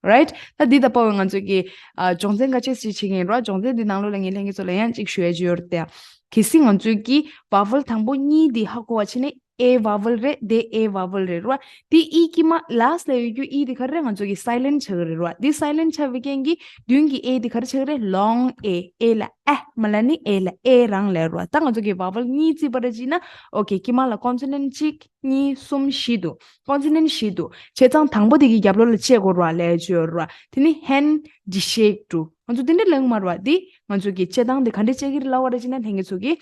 right ད་འདི་ལྟ་བུ་ང་ཚོ་གི་ཨ་སྦྱོང་ཚན་ག་ཅེས་ཅིག་བྱེད་ཀྱི་ཡིན་རོ། སྦྱོང་ཚན་འདི་ནང་ལོགས་ལ་ངས་ལྷན་རྒྱས་ཚོ་ལ་ཡང་ཅིག་ཞུ་ཡ་ཅིག་ཡོད་རེད་དེ། གལ་སྲིད་ང་ཚོ་གི་vowel དང་པོ་གཉིས་འདི་ཧ་གོ་བ་བྱས་ནས་A vowel རེད། དེ་A vowel རེད་རོ། དེ་E དཀྱིལ་མ་last ལ་ཡོད་རྒྱུ་E དེ་ག་རེ་རེད། ང་ཚོ་གི་silent ཆགས་ཀྱི་རེད་རོ། དེ་silent ཆགས་པའི་རྐྱེན་གྱིས་མདུན་གྱི A དེ་ག་རེ་ཆགས་ཀྱི་རེད། long A A ལ་ཨ་མ་ལ་ནི་A ལ་A རང་ལས་རོ། ད་ང་ཚོ་གི་vowel གཉིས་བརྩིས་པ་རེད་ཅེ་ན་okay དཀྱིལ་མ་ལ་consonant གཅིག་གཉིས་གསུམ་བཞི་འདུག consonant བཞི་འདུག་བྱས་ཙང་དང་པོ་དེ་གི་རྒྱབ་ལོགས་ལ་བཅད་དགོས་ར་ལས་བརྗོད་ར། དེ་ནི་hand འདི་shake འགྲོ། ང་ཚོ་དེ་འདྲ་ལབ་མ་ར་བ། འདི་ང་ཚོ་གི་བཅད་སྟངས་དེ་ག་འདྲ་བཅད་ཀྱི་རེད་ལབ་པ་ར་ཅེ་ན་ལྷན་རྒྱས་ཚོ་གི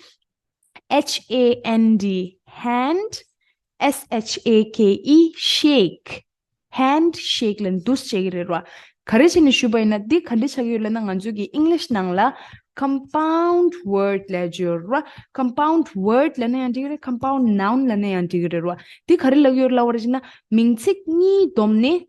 H A N D hand S H A K E shake hand shake ལ་འདུག་བཅད་ཀྱི་རེད་ར། ག་རེ་བྱས་ནས་ཞུས་པ་ཡིན་ན། འདི་ག་འདྲ་ཆགས་ཀྱི་ཡོད་ལབ་ན། ང་ཚོ་གི་English་ནང་ལ་compound word་ལབ་ཡ་ཅིག་ཡོད་རེད་བ། Compound word་ལབ་ན་ཡང་འགྲིག་གི་རེད། Compound noun་ལབ་ན་ཡང་འགྲིག་གི་རེད་བ། འདི་ག་རེ་ལབ་ཀྱི་ཡོད་ལབ་པ་རེད་ཅེ་ན། མིང་ཚིག་གཉིས་བསྡོམས་ནས་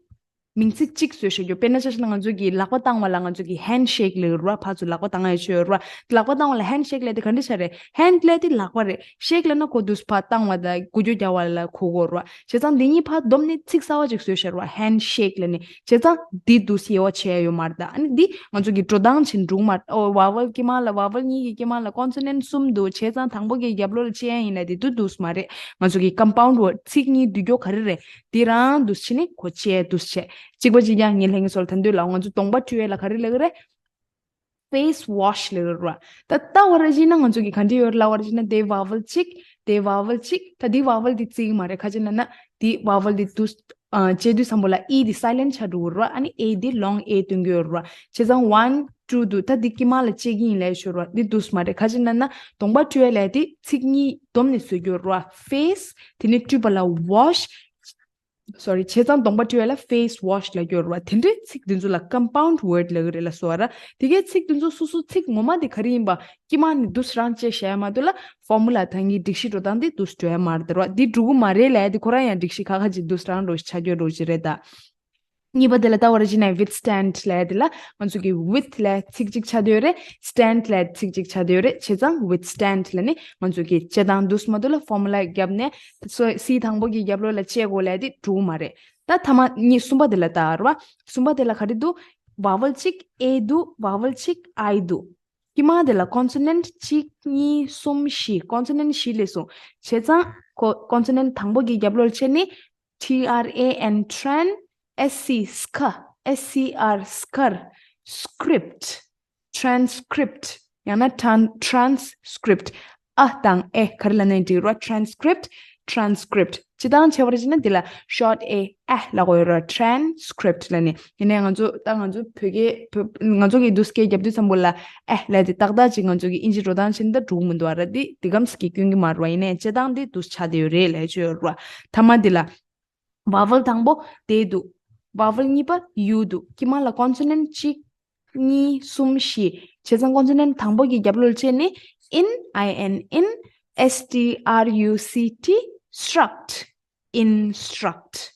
མིང་ཚིག་གཅིག་བཟོས་བཞག་རྒྱུ། དཔེར་ན་ཆ་བཞག་ན་ང་ཚོ་གི་ལག་པ་བཏང་བ་ལ་ང་ཚོ་གི་handshake་ལབ་ཀྱི་རེད་བ། ཕར་ཚུར་ལག་པ་བཏང་ཡ་ཅིག་ཡོད་རེད་བ། ལག་པ་བཏང་བ་ལ་handshake་ལབ་དེ་ག་འདྲ་ཆགས་རེད། hand་ལབ་དེ་ལག་པ་རེད། shake་ལབ་ན་ཁོ་འདུག་སེ་ཕར་བཏང་བ་དང་འགུལ་སྐྱོད་རྒྱག་པ་ལ་གོ་གོ་རེད་བ། བྱས་ཙང་འདི་གཉིས་ཕར་བསྡོམས་ནས་ཚིག་གསར་པ་ཅིག་བཟོས་བཞག་རེད་བ། handshake་ལབ་ནས། བྱས་ཙང་འདི་འདུག་སེ་དབྱེ་བ་ཕྱེ་ཡ་ཡོད་མ་རེད་ད། ཨ་ནི་འདི་ང་ཚོ་གི་འགྲོ་སྟངས་ཆེན་འགྲུག་མ་རེད། ཨོ་vowel་དཀྱིལ་མ་ལ་vowel་གཉིས་ཀྱི་དཀྱིལ་མ་ལ་consonant་གསུམ་འདུག་བྱས་ཙང་དང་པོ་གི་རྒྱབ་ལོགས་ལ་བཅད་ཡ་ཡིན་ན་དེ་འདུག་འདུག་སེ་མ་རེད། ང་ཚོ་གི་compound word་ཚིག་གཉིས་འདུས་རྒྱུ་ག་རེ་རེད། དེ་རང་འདུག་སེ་བྱས་ནས་གོ་བཅད་འདུག་སེ་བྱས། གཅིག་པ་གཅིག་རྐྱང་ངས་ལྷན་རྒྱས་ཚོ་ལ་ད་འདོད་ལ། ང་ཚོ་གདོང་པ་བཀྲུ་ཡས་ལ་ག་རེ་ལབ་ཀྱི་རེད། face wash་ལབ་ཀྱི་རེད་བ། ད་ལྟ་བ་ར་བྱས་ན་ང་ཚོ་གི་ག་འདྲ་ཡོད་ལབ་པ་ར་བྱས་ན། དེ་vowel་གཅིག་དེ་vowel་གཅིག་ད་འདི་vowel་འདི་བརྩི་གི་མ་རེད། ག་རེ་བྱས་ན་ན་འདི་vowel་འདི་འདུག་སེ་བཅད་དུས་ཙམ་པ་ལ་e་འདི་silent་ཆགས་འགྲོ་གི་རེད་བ། ཨ་ནི་a་འདི་long a་སྟོན་གྱི་ཡོད་རེད་བ། བྱས་ཙང་one two་འདུག་ད་འདི་དཀྱིལ་མ་ལ་བཅད་ཀྱི་ཡིན་ལབ་ཡ་ཅིག་ཡོད་རེད་བ། འདི་འདུག་སེ་མ་རེད། ག་རེ་བྱས་ན་ན་གདོང་པ་བཀྲུ་ཡས་ལབ་དེ་ཚིག་གཉིས་བསྡོམས་ནས་བཟོས་ཀྱི་ཡོད་རེད་བ། face་དེ་ནས་བཀྲུས་པ་ལ་wash། sorry། བྱས་ཙང་གདོང་པ་བཀྲུ་ཡས་ལ་face wash་ལབ་ཀྱི་ཡོད་རེད་བ། དེ་འདྲའི་ཚིག་འདི་ཚོ་ལ་compound word་ལབ་ཀྱི་རེད་ལབ་སོང་བ་ར། དེ་གའི་ཚིག་འདི་ཚོ་སོ་སོ་ཚིག་ངོ་མ་དེ་ག་རེ་ཡིན་པ་དཀྱིལ་མ་ནས་འདུག་སེ་རང་བཅད་བཞག་ཡ་མ་གཏོགས་ལ་formula་ད་གིན་སྒྲིག་གཞི་འགྲོ་སྟངས་དེ་འདུག་སེ་འགྲོ་ཡ་མ་རེད་ར། འདི་འགྲོ་གི་མ་རེད་ལབ་ཡ་དེ་ཁོ་རང་ཡང་སྒྲིག་གཞི་ཁ་ཁ་ཅིག་འདུག་སེ་རང་འགྲོ་ཆགས་ཀྱི་ཡོད་རེད་ད། གཉིས་པ་དེ་ལ་ལྟ་བ་ར་བྱས་ན་withstand་ལབ་ཡ་དེ་ལ་ང་ཚོ་གི་with་ལབ་ཚིག་གཅིག་ཆགས་བསྡད་ཡོད་རེད། stand་ལབ་ཚིག་གཅིག་ཆགས་བསྡད་ཡོད་རེད། བྱས་ཙང་withstand་ལབ་ནས་ང་ཚོ་གི་བཅད་སྟངས་འདུག་སེ་མ་གཏོགས་ལ་formula་བརྒྱབ་ནས་སོ་c་དང་པོ་གི་རྒྱབ་ལོགས་ལ་བཅད་དགོས་ལབ་ཡ་དེ་འགྲོ་གི་མ་རེད། ད་ཐ་མ་གཉིས་གསུམ་པ་དེ་ལ་ལྟ་ར་བ། གསུམ་པ་དེ་ལ་ག་རེ་འདུག vowel་གཅིག a་འདུག vowel་གཅིག་i་འདུག་དཀྱིལ་མ་དེ་ལ་consonant་གཅིག་གཉིས་གསུམ་བཞི། consonant་བཞི་སླེབས་སོང་། བྱས་ཙང་ཁོ་consonant་དང་པོ་གི་རྒྱབ་ལོགས་ལ་བཅད་ནས། T R A N tran, S C ska, S C R skar, script, transcript ཡང་ན་tran- transcript། ཨ་དང་ཨེ་ག་རེ་ལབ་ན་འགྲིག་རོ། transcript, transcript། སྤྱིར་བཏང་བྱས་པ་རེད་ཅེ་ན་འདི་ལ་short a ཨ་ལབ་དགོས་ཡོད་རོ། transcript་ལབ་ནས། ཡིན་ནའི་ང་ཚོ་ད་ང་ཚོ་བོད་སྐད་བོད- ང་ཚོ་གི་འདུག་སྐད་རྒྱབ་དུས་ཙམ་པོ་ལ་ཨ་ལབ་དེ་ཏག་ཏག་ཅིག་ང་ཚོ་གི་ཨིན་ཇི་འགྲོ་སྟངས་ཕྱིན་ད་འགྲོ་གི་མི་འདུག་ཨ་ར། འདི་འདི་གམ་ཞིག་གི་སྐྱོན་གི་མ་རེད་བ། ཡིན་ནའི་སྤྱིར་བཏང་འདི་འདུག་ཆགས་བསྡད་ཡོད་རེད་ལབ་ཅིག་ཡོད་རོ། ཐ་མ་འདི་ལ་vowel་དང་པོ་དེ་འདུག vowel་གཉིས་པ་ཡུ་འདུག་དཀྱིལ་མ་ལ་consonant་གཅིག་གཉིས། གསུམ། བཞི། བྱས་ཙང་consonant་དང་པོ་གི་རྒྱབ་ལོགས་ལ་བཅད་ནས་in, I N, in, S T R U C T, struct, instruct,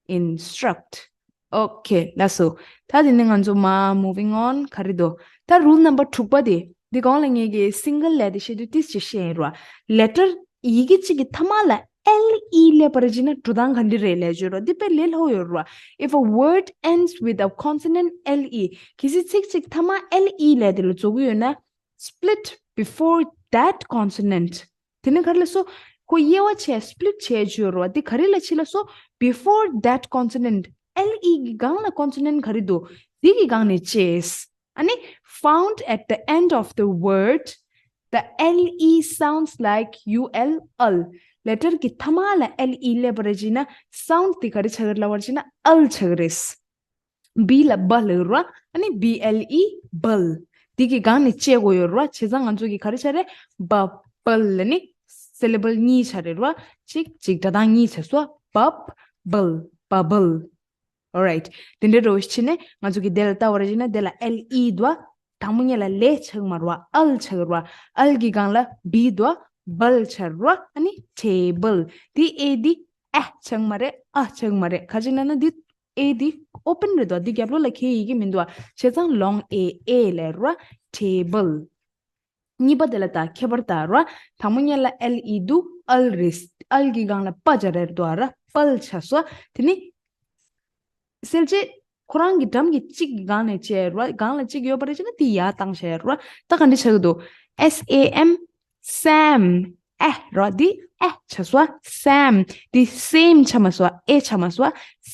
instruct. Okay, ལགས་སོ། ད་དེ་ནས་ང་ཚོ་མར་moving on། ག་རེ་འདུག་ད་rule number་དྲུག་པ་དེ། འདི་གོང་ལ་ངས་ཀྱི་single་ལབ་དེ་བཤད་དུས་ཏིས་ཅིག་བཤད་ཡིན་རོ། letter་ཡི་གེ་གཅིག་གི་ཐ་མ་ལ་L E་སླེབས་པ་རེད་ཅེ་ན་འགྲོ་སྟངས་ག་འདྲ་རེད་ལབ་བརྗོད་རོ། འདི་དཔེ་ལས་སླ་པོ་ཡོད་རོ། If a word ends with a consonant L E། གལ་སྲིད་ཚིག་གཅིག་ཐ་མ་L E་ལབ་དེ་ལ་རྫོགས་ཀྱི་ཡོད་ན། split before that consonant། དེ་ནི་ག་རེ་ལབ་སོང་། ཁོ་དབྱེ་བ་ཕྱེ་split་བྱས་བརྗོད་རོ། འདི་ག་རེ་ལ་ཕྱེ་ལབ་སོང་། before that consonant། L E་གི་སྒང་ལ་consonant་ག་རེ་འདུག་འདི་གི་སྒང་ནས་བཅད། ཨ་ནི། found at the end of the word, the L E sounds like U L, ul. letter་གི་ཐ་མ་ལ་L E་སླེབས་པ་རེད་ཅེ་ན་sound་དེ་ག་རེ་ཆགས་ཀྱི་རེད་ལབ་པ་རེད་ཅེ་ན་ul་ཆགས་ཀྱི་རེད། B་ལ་བ་ལབ་རོ། ཨ་ནི་B L E bul། དེ་གི་སྒང་ནས་བཅད་དགོས་ཡོད་རོ། བྱས་ཙང་ང་ཚོ་གི་ག་རེ་ཆགས་རེད། བ་བལ་ལ་ནི་syllable་གཉིས་ཆགས་རེད་རོ། གཅིག་གཅིག་སྒྲ་གདངས་གཉིས་ཆགས་སོ། བ་བལ། བ་བལ། Alright། དེ་འདྲ་རོ་ཕྱིན་ནས་ང་ཚོ་གི་དེ་ལ་ལྟ་བ་རེད་ཅེ་ན་དེ་ལ་L E་འདུག་བ། དང་པོ་ཉིད་ལ་ལེ་ཆགས་མ་རེད་བ། ཨལ་ཆགས་རེད་བ། ཨལ་གྱི་སྒང་ལ་བི་འདུག་བ། བལ་ཆགས་རེད་བ། ཨ་ནི་table། དེ་ཨེ་འདི་ཨ་ཆགས་མ་རེད། ཨ་ཆགས་མ་རེད། ག་ཅི་ན་ན་འདི་ཨེ་འདི་open་རེད་དོ། འདི་རྒྱབ་ལོགས་ལ་ཁའི་ཡི་གེ་མི་འདུག་བ། བྱས་ཙང་long a ཨེ་ལབ་རེད་བ། table། གཉིས་པ་དེ་ལ་ད་ཁྱད་པར་ལྟ་ར། དང་པོ་ཉིད་ལ་ཨལ་ཨི་འདུག་ཨལ་རེད། ཨལ་གྱི་སྒང་ལ་པ་སྦྱར་རེད་དོ་ཨ་ར། པལ་ཆགས་སོ། དེ་ནི་གསལ་བྱེད་ཁོ་རང་གི་འགྲམ་གྱི་གཅིག་གི་སྒང་ནས་བཅད་ར། སྒང་ལ་གཅིག་ཡོད་པ་རེད་ཅེ་ན་དེ་ཡར་བཏང་བྱས་ར། ད་ག་འདྲ་ཆགས་ཀྱི་འདུག S A M, sam། ཨེ་ར། འདི་ཨེ་ཆགས་སོ། sam། འདི་same་ཆགས་མ་སོ། ཨེ་ཆགས་མ་སོ།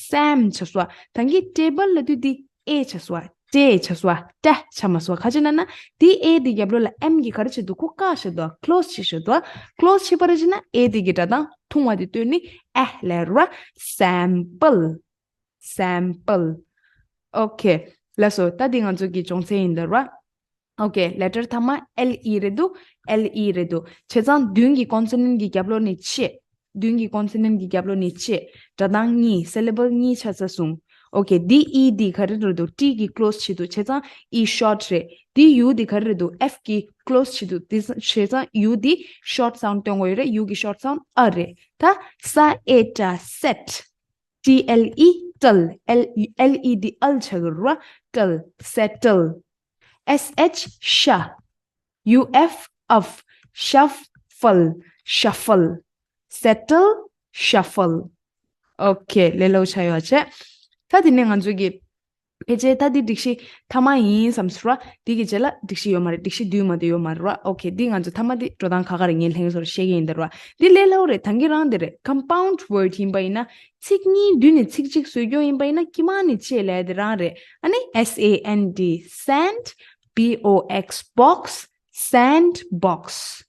sam་ཆགས་སོ། ད་གིན་table་ལ་དུས་འདི་ཨེ་ཆགས་སོ། ཏེ་ཆགས་སོ། ཏེ་ཆགས་མ་སོ། ག་ཅི་ན་ན་དེ་ཨེ་དེ་རྒྱབ་ལོགས་ལ་ཨེམ་གྱི་ག་རེ་བྱེད་འདུག་ཁོ་བཀག་བྱེད་འདུག close་བྱེད་བྱེད་འདུག close་བྱེད་པ་རེད་ཅེ་ན་ཨེ་དེ་གི་སྒྲ་གདངས་ཐུང་བ་དེ་བཏོན་ནས་ཨེ་ལབ་ར། sample། sample། Okay། ལགས་སོ། ད་དེ་ང་ཚོ་གི་སྦྱོང་ཚན་ཡིན་ད་ར། Okay། letter་ཐ་མ་ཨེལ་ཨི་རེད་འདུག་ཨེལ་ཨི་རེད་འདུག་བྱས་ཙང་མདུན་གྱི་consonant་གི་རྒྱབ་ལོགས་ནས་ཆད། མདུན་གྱི་consonant་གི་རྒྱབ་ལོགས་ནས་ཆད། སྒྲ་གདངས་གཉིས་syllable་གཉིས་ཆགས་ཚར་སོང་། ཨོ་ཁེ། འདི་ཨི་འདི་ག་རེ་རེད་འདུག་ཊི་གི་ཀློ་སི་བྱེད་འདུག་བྱས་ཙང་ཨི་ཤོར་ཊི་རེད། འདི་ཡུ་འདི་ག་རེ་རེད་འདུག་ཨེཕ་གི་ཀློ་སི་བྱེད་འདུག་དེ་བྱས་ཙང་ཡུ་འདི་ཤོར་ཊི་སའུན་ཌི་སྟོན་དགོས་ཡོད་རེད། ཡུ་གི་ཤོར་ཊི་སའུན་ཌི་ཨ་རེད། ད་ས་ཨེ་ཊ་སེ་ཊི། ཊི་ཨེལ་ཨི་ཊལ། ཨེལ་ཨེལ་ཨི་འདི་ཨལ་ཆགས་ཀྱི་རེད་བ། ཊལ། སེ་ཊལ། ཨེས་ཨེཆ་ཤ། ཡུ་ཨེཕ་ཨབ། ཤ་ཕལ། ཤ་ཕལ། སེ་ཊལ། ཤ་ཕལ། ཨོ་ཁེ། ལས་སླ་པོ་ཆགས་ཡོད་བྱས། ད་དེ་ནས་ང་ཚོ་གི་ཕལ་ཆེར་ད་འདི་སྒྲིག་གཞི་མཐའ་མ་ཡིན་བསམ་སོང་ར། འདི་གི་རྗེས་ལ་སྒྲིག་གཞི་ཡོད་མ་རེད། སྒྲིག་གཞི་བསྡུས་མ་བསྡུས་ཡོད་མ་རེད་ར། ཨོ་ཁེ། འདི་ང་ཚོ་མཐའ་མ་འདི་འགྲོ་སྟངས་ཁ་ཁ་རེད། ངས་ལྷན་རྒྱས་ཚོར་བཤད་ཀྱི་ཡིན་ད་ར། འདི་ལས་སླ་པོ་རེད། ད་གིན་རང་འདི་རེད། ཀམ་པའུན་ཌི་ཝར་ཌི་ཡིན་པ་ཡིན་ན་ཚིག་གཉིས་བསྡུས་ནས་ཚིག་གཅིག་བཟོ་རྒྱུ་ཡིན་པ་ཡིན་ན་དཀྱིལ་མ་ནས་ཆད་ལས་དེ་རང་རེད། ཨ་ནི་S A N D, sand, B O X, box, sand box.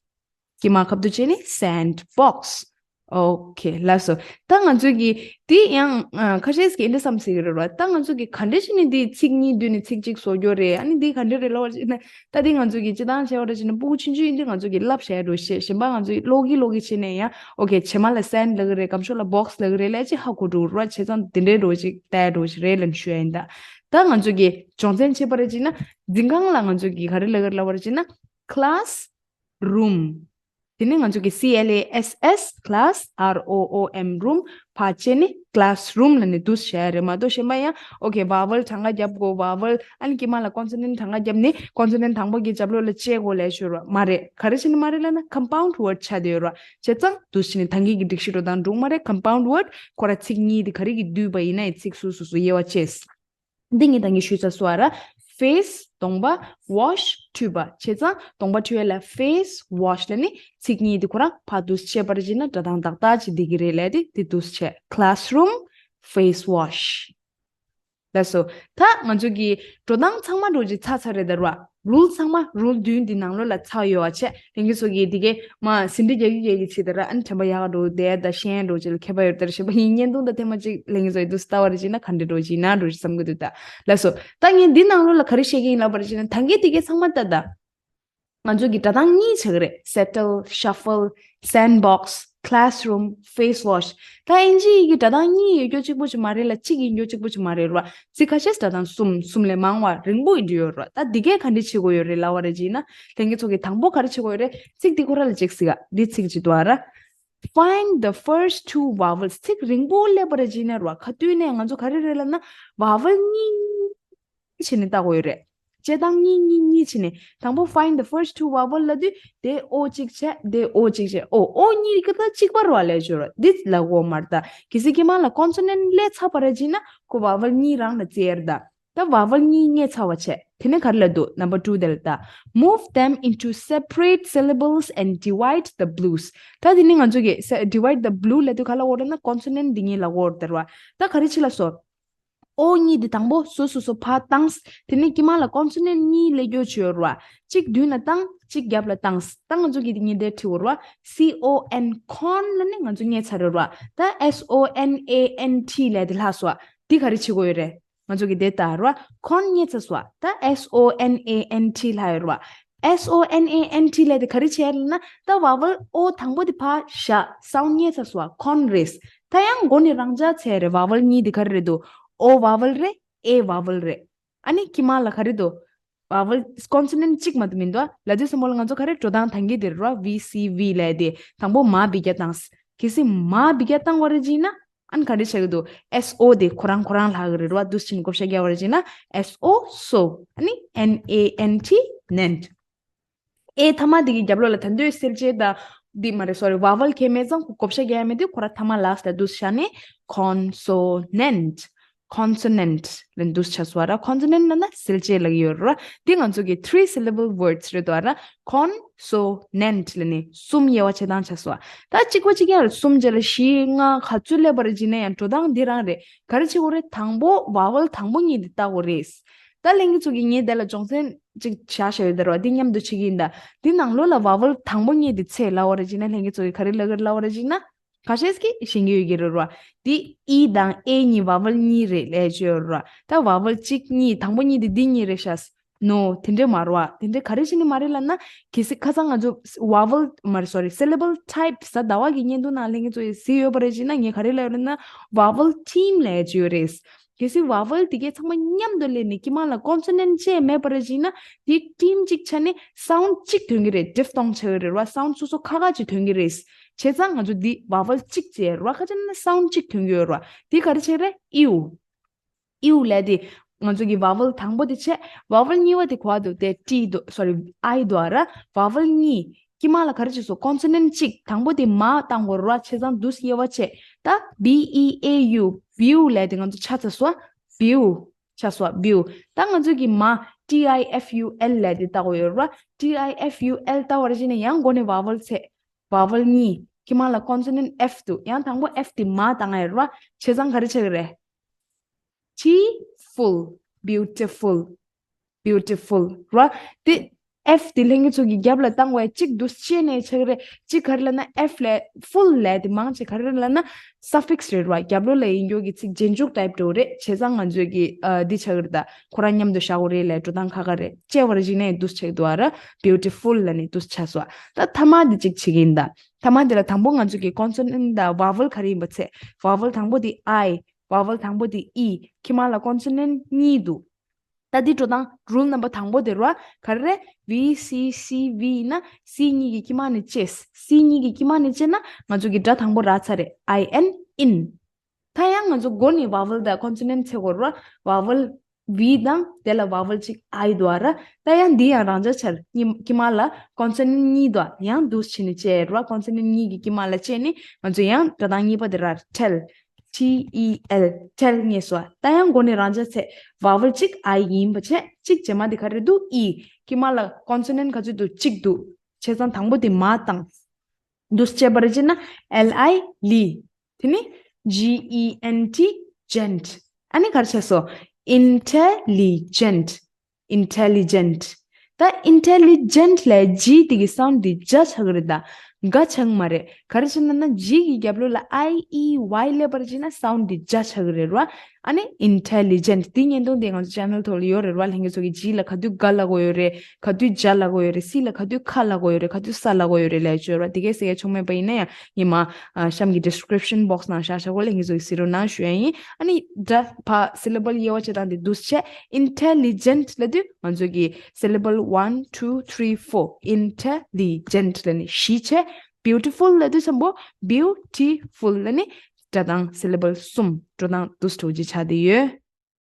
དཀྱིལ་མ་ཁ་བསྡུ་བྱས་ནས་སན་ཌི་བོག་སི། ཨོ་ཁེ། ལགས་སོ། ད་ང་ཚོས་ཀྱི་དེ་ཡང་ཨ་ཁ་ཤས་ཀྱིས་འདི་བསམ་སྲིད་ཀྱི་རེད་བ། ད་ང་ཚོས་ཀྱི་ག་འདྲ་ཞིག་ནས་འདི་ཚིག་གཉིས་བསྡུས་ནས་ཚིག་གཅིག་བཟོ་རྒྱུ་རེད། ཨ་ནི་འདི་ག་འདྲ་རེད་ལབ་པ་ཅིག་ན། ད་འདི་ང་ཚོས་ཀྱི་སྤྱིར་བཏང་བྱས་པ་འདྲ་ཞིག་ན་སྤུ་གུ་ཆུང་ཆུང་ཡིན་དུས་ང་ཚོས་ཀྱི་བསླབ་བྱས་འགྲོ་ཤེས། གཞན་པ་ང་ཚོས་ཀློག་གི་ཀློག་གི་བྱས་ནས་ཡང་ཨོ་ཁེ། བྱེ་མ་ལ་སན་ཌི་ལབ་ཀྱི་རེད། སྐམ་ཤོས་ལ་བོག་སི་ལབ་ཀྱི་རེད་ལབ་ཅིག་ཧ་གོ་འགྲོ་རེད་བ། བྱས་ཙང་འདི་འདྲའི་འགྲོ་ཅིག་ལྟ་འགྲོ་ཅིག་རེད་ལབ་ཞུ་ཡ་ཡིན། ད་ད་ང་ཚོས་ཀྱི་སྦྱོང་ཚན་བྱས་པ་རེད་ཅིག་ན། འཛིན་ཁང་ལ་ང་ཚོས་ཀྱི་ག་རེ་ལབ་ཀྱི་རེད་ཅིག་ན། ཁི་ལ་སི་རུམ། དེ་ནས་ང་ཚོས་ཀྱི་སི་ཨེལ་ཨེ་ཨེས་ཨེས། ཁི་ལ་སི། ཨར་ཨོ་ཨོ་ཨེམ། རུམ། ཕར་བྱས་ནས་ཀི་ལ་སི་རུམ་ལབ་ནས་འདུག་སེ་བྱས་རེད་མ་གཏོགས། གཞན་པ་ཡང་ཨོ་ཁེ། བ་ཝལ་གྲངས་ཀ་རྒྱབ་དགོས། བ་ཝལ་ཨ་ནི་དཀྱིལ་མ་ལ་ཀོན་སོ་ནན་ཊི་གྲངས་ཀ་རྒྱབ་ནས་ཀོན་སོ་ནན་ཊི་དང་པོ་གི་རྒྱབ་ལོགས་ལ་བཅད་དགོས་ལབ་ཞུ་རོགས་མ་རེད། ག་རེ་བྱས་ནས་མ་རེད་ལབ་ན་ཀམ་པའུན་ཌི་ཝར་ཌི་ཆགས་བསྡད་ཡོད་རོགས། བྱས་ཙང་འདུག་སེ་བྱས་ནས་ད་གིན་གྱི་སྒྲིག་གཞི་འགྲོ་སྟངས་འགྲིག་མ་རེད། ཀམ་པའུན་ཌི་ཝར་ཌི་ཁོ་ར་ཚིག་གཉིས་དེ་ག་རེ་གིས་བསྡུས་པ་ཡིན་ན་ཡི་ཚིག་སོ་སོ་སོ་དབྱེ་བ་ཕྱེས། འདི་ངས་ད་གིན་ཞུས་ཚར་སོང་བ་ར། ཕེ་སི་གདོང་པ། ཝོཤ་འཁྲུད་པ། བྱས་ཙང་གདོང་པ་འཁྲུད་ཡ་ལ་ཕེ་སི་ཝོཤ་ལབ་ནི་ཚིག་གཉིས་དེ་ཁོ་རང་ཕར་འདུག་སེ་བྱས་པ་རེད་ཅིག་ན་སྒྲ་གདངས་ཏག་ཏག་ཅིག་འགྲིག་གི་རེད་ལབ་དེ་དེ་འདུག་སེ་བྱས། ཁི་ལ་སི་རུམ། ཕེ་སི་ཝོཤ། ལགས་སོ། ད་ང་ཚོ་གི་འགྲོ་སྟངས་ཚང་མ་འགྲོ་ཅིག་ཚར་ཚར་རེད་ད་ར། རུལ་ཚང་མ་རུལ་བདུན་འདི་ནང་ལོགས་ལ་ཚར་ཡོད་བ་བྱས། ལྷན་རྒྱས་ཚོ་གིས་འདི་གའི་མ་ཟིན་བྲིས་རྒྱག་གི་རྒྱག་གི་བྱེད་ད་ར། ཨ་ནི་དྲན་པ་ཡག་ག་འགྲོ་བསྡད་ད་ཤེས་འགྲོ་ཅིག་ལ་ཁྱད་པར་ཡོད་ད་ར། གཞན་པ་ཡིན་བརྙན་ཐུང་ད་ཐེངས་མ་གཅིག་ལྷན་རྒྱས་ཚོ་ཡིས་འདུག་སེ་ལྟ་བ་རེད་ཅིག་ན་ག་འདྲ་འགྲོ་ཅིག་ན་འགྲོ་ཅིག་བསམ་གི་འདུག་ད་ལགས་སོ། ད་ངས་འདི་ནང་ལོགས་ལ་ག་རེ་བཤད་ཀྱི་ཡིན་ལབ་པ་རེད་ཅིག་ན། ད་གིན་འདི་གའི་ཚང་མ་ལྟ་ད། ང་ཚོ་གི་སྒྲ་གདངས་གཉིས་ཆགས་ཀྱི་རེད། སེ་ཊལ། ཤ་ཕལ། སན་ཌི་བོག་སི། ཁི་ལ་སི་རུམ། ཕེ་སི་ཝོཤ། ད་ཨིན་ཇི་ཡི་གི་སྒྲ་གདངས་གཉིས་ཡོད་རྒྱུ་གཅིག་པོ་ཅིག་མ་རེད་ལ། གཅིག་ཡིན་རྒྱུ་གཅིག་པོ་ཅིག་མ་རེད་ར། ཚིག་ཁ་ཤས་སྒྲ་གདངས་གསུམ། གསུམ་ལས་མང་བ་རིང་པོ་ཡིན་རྒྱུ་ཡོད་ར། ད་འདི་གས་ག་འདྲ་བྱེད་དགོས་ཡོད་རེད་ལབ་པ་རེད་ཅིག་ན། ལྷན་རྒྱས་ཚོ་གིས་དང་པོ་ག་རེ་བྱེད་དགོས་ཡོད་རེད། ཚིག་འདི་ཁོ་ར་ལ་ཅིག་གཟིགས་ཨ། འདི་ཚིག་ཅིག་འདུག་ཨ་ར། Find the first two vowels. ཚིག་རིང་པོ་སླེབས་པ་རེད་ཅིག་ན་ར། ཁ་ཐུག་ནས་ང་ཚོ་ག་རེ་རེད་ལབ་ན། བ་ཝལ་གཉིས་བྱས་ནས་བལྟ་དགོས་ཡོད་རེད། བྱས་ཙང་གཉིས་གཉིས་གཉིས་བྱས་ནས། དང་པོ་find the first two vowel ལབ་དུས་དེ་ཨོ་གཅིག་བྱས། དེ་ཨོ་གཅིག་བྱས། ཨོ་ཨོ་གཉིས་ཀ་ད་གཅིག་པ་རེད་བ་ལབ་ཡོད་ར། འདི་ལབ་དགོས་མ་རེད་ད། གལ་སྲིད་དཀྱིལ་མ་ལ་ཀོན་སོ་ནན་ཊི་སླེབས་ཚར་བ་རེད་ཅིག་ན་ཁོ་བ་ཝལ་གཉིས་རང་ལ་བརྩི་ཡ་རེད་ད། ད་བ་ཝལ་གཉིས་རྙེད་ཚར་བ་བྱས། དེ་ནས་ག་རེ་ལབ་འདུག Number two དེ་ལ་ད། Move them into separate syllables and divide the blues. ད་དེ་ནི་ང་ཚོ་གི་སེ་divide the blue ལབ་དུས་ག་ལབ་དགོས་རེད་ན་ཀོན་སོ་ནན་ཊི་འདི་གཉིས་ལབ་དགོས་རེད་ད་ར། ད་ག་རེ་བྱེད་ལབ་སོང་། ཨོ་གཉིས་འདི་དང་པོ་སོ་སོ་སོ་ཕར་བཏང་། དེ་ནས་དཀྱིལ་མ་ལ་ཀོན་སོ་ནན་ཊི་གཉིས་སླེབས་རྒྱུ་བྱས་ཡོད་ར། གཅིག་མདུན་ལ་བཏང་། གཅིག་རྒྱབ་ལ་བཏང་། ད་ང་ཚོ་གིས་འདི་གཉིས་དེ་བྲིས་ཡོད་ར། སི་ཨོ་ཨེན། ཀོན་ལབ་ནི་ང་ཚོ་རྙེད་ཚར་ཡོད་ར། ད་ཨེས་ཨོ་ཨེན་ཨེ་ཨེན་ཊི་ལབ་དེ་ལྷག་སོང་། འདི་ག་རེ་བྱེད་དགོས་ཡོད་རེད། ང་ཚོ་གིས་དེ་ལྟ་ར། ཀོན་རྙེད་ཚར་སོང་། ད་S O N A N T ལབ་ཡོད་ར། S O N A N T ལབ་དེ་ག་རེ་བྱས་ལབ་ན། ད་ཝ་ཝལ་ཨོ་དང་པོ་དེ་ཕར་བཞག་སའུན་ཌི་རྙེད་ཚར་སོང་། ཀོན་རེད། ད་ཡང་མགོ་ནས་རང་འཇགས་བྱས་རེད། ཝ་ཝལ་གཉིས་དེ་ག་རེ་རེད་འདུག་ཨོ་ཝ་ཝལ་རེད། ཨེ་ཝ་ཝལ་རེད། ཨ་ནི་དཀྱིལ་མ་ལ་ག་རེ་འདུག་ཝ་ཝལ་ཀོན་སོ་ནན་ཊི་གཅིག་མ་གཏོགས་མི་འདུག་ཨ། ལབ་དུས་ཙམ་པ་ལ་ང་ཚོ་ག་རེ་འགྲོ་སྟངས་ད་གིན་དེ་རེད་ར། V C V ལབ་དེ་དང་པོ་མར་འབུད་རྒྱག་བཏང་། གལ་སྲིད་མར་འབུད་རྒྱག་བཏང་བ་རེད་ཅིག་ན། ཨ་ནི་ག་འདྲ་ཆགས་ཀྱི་འདུག S O དེ་ཁོ་རང་ཁོ་རང་ལྷག་གི་རེད་བ། འདུག་སེ་བྱས་ནས་བགོ་བཤའ་རྒྱག་པ་རེད་ཅེ་ན། S O so ཨ་ནི་N A N T nant། ཨེ་མཐའ་མ་དེ་གི་རྒྱབ་ལོགས་ལ་ད་དུང་གསལ་བྱེད་དང་འདི་མ་རེད། སོ་རི། ཝ་ཝལ་གང་མེད་ཙང་བགོ་བཤའ་རྒྱག་ཡ་མེད་དུས་ཁོ་རང་མཐའ་མ་ལ་སི་ཊི་ལ་འདུག་སེ་བཞག་ནས་consonant། consonant ལབ་འདུག་སེ་ཆགས་སོང་བ་ར། consonant ལབ་ན་གསལ་བྱེད་ལབ་ཀྱི་ཡོད་ར། འདི་ང་ཚོ་གི་three syllable words རེད་འདུག་ཨ་ར། ཀོན་སོ་ནན་ཊི་ལབ་ནས་གསུམ་དབྱེ་བ་ཕྱེ་སྟངས་ཆགས་སོང་བ། ད་གཅིག་པ་གཅིག་རྐྱང་ལ་གསུམ་བྱས་ལ་བཞི་ལྔ་ག་ཚོད་སླེབས་པ་རེད་ཅེ་ན་ཡང་འགྲོ་སྟངས་འདི་རང་རེད། ག་རེ་བྱེད་དགོས་རེད། དང་པོ་ཝ་ཝལ་དང་པོ་གཉིས་འདི་བལྟ་དགོས་རེད། ད་ལྷན་རྒྱས་ཚོ་གིས་ངས་དེ་ལ་སྦྱོང་ཚན་ཅིག་བཞག་བཞག་ཡོད་ད་ར་བ། འདི་མཉམ་དུ་བྱེད་ཀྱི་ཡིན་ད། འདི་ནང་ལོགས་ལ་ཝ་ཝལ་དང་པོ་གཉིས་འདི་འཚོལ་ལབ་པ་རེད་ཅེ་ན། ལྷན་རྒྱས་ཚོ་གིས་ག་རེ་ལབ་ཀྱི་རེད་ལབ་པ་རེད་ཅེ་ན། ཁ་ཤས་ཀྱིས་ཤེས་ཀྱི་ཡོད་ཀྱི་རེད་ར། འདི་ཨི་དང་ཨེ་གཉིས་ཝ་ཝལ་གཉིས་རེད་ལབ་ཀྱི་ཡོད་ར། ད་ཝ་ཝལ་གཅིག་གཉིས་དང་པོ་གཉིས་འདི་འདི་གཉིས་རེད་ཤག་ནོ། དེ་འདྲས་མ་རེད་བ། དེ་འདྲས་ག་རེ་བྱས་ནས་མ་རེད་ལབ་ན། གལ་སྲིད་ཁ་སང་ང་ཚོ་ཝ་ཝལ་མ་རེད། སོ་རི། syllable type གཟའ་ཟླ་བ་གི་བརྙན་ཐུང་ནང་ལྷན་རྒྱས་ཚོ་ཡིས་གཟིགས་ཡོད་པ་རེད་ཅེ་ན། ངས་ག་རེ་ལབ་ཡོད་རེད་ན། vowel theme ལབ་ཀྱི་ཡོད་རེད། གལ་སྲིད་vowel་དེ་གའི་ཚང་མ་མཉམ་དུ་སླེབས་ནས་དཀྱིལ་མ་ལ་consonant་ཅིག་མེད་པ་རེད་ཅེ་ན། དེ་ཊིམ་གཅིག་ཆ་ནས་sound་གཅིག་ཐོན་གྱི་རེད། diphthong་ཆགས་ཀྱི་རེད་ར། sound་སོ་སོ་ཁ་ཁ་ཅིག་ཐོན་གྱི་རེད། བྱས་ཙང་ང་ཚོ་འདི་vowel་གཅིག་བྱས་ར། ཁ་ཅིག་ན་sound་གཅིག་ཐོན་གྱི་ཡོད་ར། དེ་ག་རེ་བྱས་རེད། ཨིའུ། ཨིའུ་ལབ་དེ་ང་ཚོ་གི་vowel་དང་པོ་དེ་བྱས། vowel་གཉིས་པ་དེ་ག་པར་འདུག་དེ་T་འདུག sorry I་འདུག་ར། vowel་གཉིས་དཀྱིལ་མ་ལ་ག་རེ་བྱས་སོང་། consonant་གཅིག་དང་པོ་དེ་མ་བཏང་དགོས་ར། བྱས་ཙང་འདུག་དབྱེ་བ་བྱས། ད་B E A U། བེའུ་ལབ་དེ་ང་ཚོ་ཆ་ཚ་སོང་། བེའུ། ཆ་སོང་བེའུ། ད་ང་ཚོ་གི་མ་T I F U L་ལབ་དེ་བཏགས་དགོས་ཡོད་ར། T I F U L་བཏགས་པར་བྱས་ནས་ཡང་མགོ་ནས་vowel་བྱས། vowel་གཉིས་དཀྱིལ་མ་ལ་consonant F་འདུག་ཡང་དང་པོ་F་དེ་མ་བཏང་ཡོད་ར། བྱས་ཙང་ག་རེ་ཆགས་ཀྱི་རེད། T་full། beautiful། beautiful་ར། དེ་F་དེ་ལྷན་རྒྱས་ཚོ་གི་རྒྱབ་ལ་བཏང་བས་གཅིག་འདུག་སེ་བྱས་ནས་ཆགས་ཀྱི་རེད། གཅིག་ག་རེ་ལབ་ན་F་ལས་full་ལབ་དེ་མང་ཆེ་ག་རེ་ལབ་ན་suffix་རེད་ར། རྒྱབ་ལོགས་ལ་ཡིན་རྒྱུ་གི་ཚིག་རྗེས་འཇུག་type་འགྲོ་རེད། བྱས་ཙང་ང་ཚོས་ཀྱི་ཨ་འདི་ཆགས་ཀྱི་རེད། ད་ཁོ་རང་མཉམ་དུ་བཞག་དགོས་རེད་ལབ་འགྲོ་སྟངས་ཁ་ཁ་རེད། བྱས་པར་གཞིགས་ནས་འདུག་སེ་ཆགས་འདུག་ཨ་ར། beautiful་ལབ་ནས་འདུག་སེ་ཆགས་སོང་། ད་མཐའ་མ་དེ་གཅིག་བྱེད་ཀྱི་ཡིན། ད་མཐའ་མ་དེ་ལ་དང་པོ་ང་ཚོས་ཀྱི་consonant་དང་vowel་ག་རེ་ཡིན་པ་བྱས། vowel་དང་པོ་དེ་I། vowel་དང་པོ་དེ་E། དཀྱིལ་མ་ལ་consonant་གཉིས་འདུག་ད་འདི་འགྲོ་སྟངས་rule་number་དང་པོ་དེ་ར། ག་རེ་རེད། V C C V་ཡིན་ན་C་གཉིས་ཀྱི་དཀྱིལ་མ་ནས་བཅད། C་གཉིས་ཀྱི་དཀྱིལ་མ་ནས་བཅད་ན་ང་ཚོ་གི་སྒྲ་དང་པོ་རག་ཚར་རེད། I N in། ད་ཡང་ང་ཚོ་མགོ་ནས་vowel་དང་consonant་བྱེད་དགོས་ར། vowel V་དང་དེ་ལ་vowel་གཅིག་I་འདུག་ཨ་ར། ད་ཡང་འདི་ཡང་རང་འཇགས་ཆགས། དཀྱིལ་མ་ལ་consonant་གཉིས་འདུག་ཡང་འདུག་སེ་བྱས་ནས་བཅད་ར། consonant་གཉིས་ཀྱི་དཀྱིལ་མ་ལ་བཅད་ནས་ང་ཚོ་ཡང་སྒྲ་གདངས་གཉིས་པ་དེ་ར། tell། T E L། tell་རྙེད་སོང་། ད་ཡང་མགོ་ནས་རང་འཇགས་བྱས། vowel་གཅིག་I་ཡིན་པ་བྱས། གཅིག་རྗེས་མ་དེ་ག་རེ་འདུག E། དཀྱིལ་མ་ལ་consonant་ག་ཚོད་འདུག་གཅིག་འདུག་བྱས་ཙང་དང་པོ་དེ་མ་བཏང་། འདུག་སེ་བྱས་པར་བྱས་ན་L I ལི། དེ་ནི་G E N T་gent། ཨ་ནི་ག་རེ་ཆགས་སོང་། intelligent། intelligent། ད་intelligent་ལ་G་དེ་གི་sound་དེ་ཇ་ཆགས་ཀྱི་རེད། ད་ག་ཆགས་མ་རེད། ག་རེ་བྱས་ན་ན་G་གི་རྒྱབ་ལོགས་ལ I E Y་སླེབས་པར་བྱས་ན་sound་དེ་ཇ་ཆགས་ཀྱི་རེད་ར། ཨ་ནི་intelligent་དེ་བརྙན་ཐུང་དེ་ང་ཚོ་channel་ཐོག་ལ་ཡོད་རེད་ར། ལྷན་རྒྱས་ཚོ་གི་G་ལ་ག་དུས་ག་ལབ་དགོས་ཡོད་རེད། ག་དུས་ཇ་ལབ་དགོས་ཡོད་རེད། C་ལ་ག་དུས་ཁ་ལབ་དགོས་ཡོད་རེད། ག་དུས་ས་ལབ་དགོས་ཡོད་རེད་ལབ་ཡོད་ར། དེ་གས་ཟེར་ཡ་ཆོག་མེད་པ་ཡིན་ན་ཡང་ཉི་མ་ཨ་གཤམ་གྱི་description box་ནང་བཞག་བཞག་གོ། ལྷན་རྒྱས་ཚོ་གི་གཟིགས་རོགས་གནང་ཞུ་ཡ་ཡིན། ཨ་ནི་སྒྲ་ཕ་syllable་དབྱེ་བ་ཕྱེ་སྟངས་དེ་འདུག་སེ་བྱས། intelligent་ལབ་དུས་ང་ཚོ་གི་syllable one two three four། intelligent་ལབ་ནས་བཞི་བྱས། beautiful་ལབ་དུས་ཙམ་པོ་beautiful་ལབ་ནས་སྒྲ་གདངས་syllable་གསུམ་འགྲོ་སྟངས་འདུག་སེ་འགྲོ་གི་ཆགས་བསྡད་ཡོད།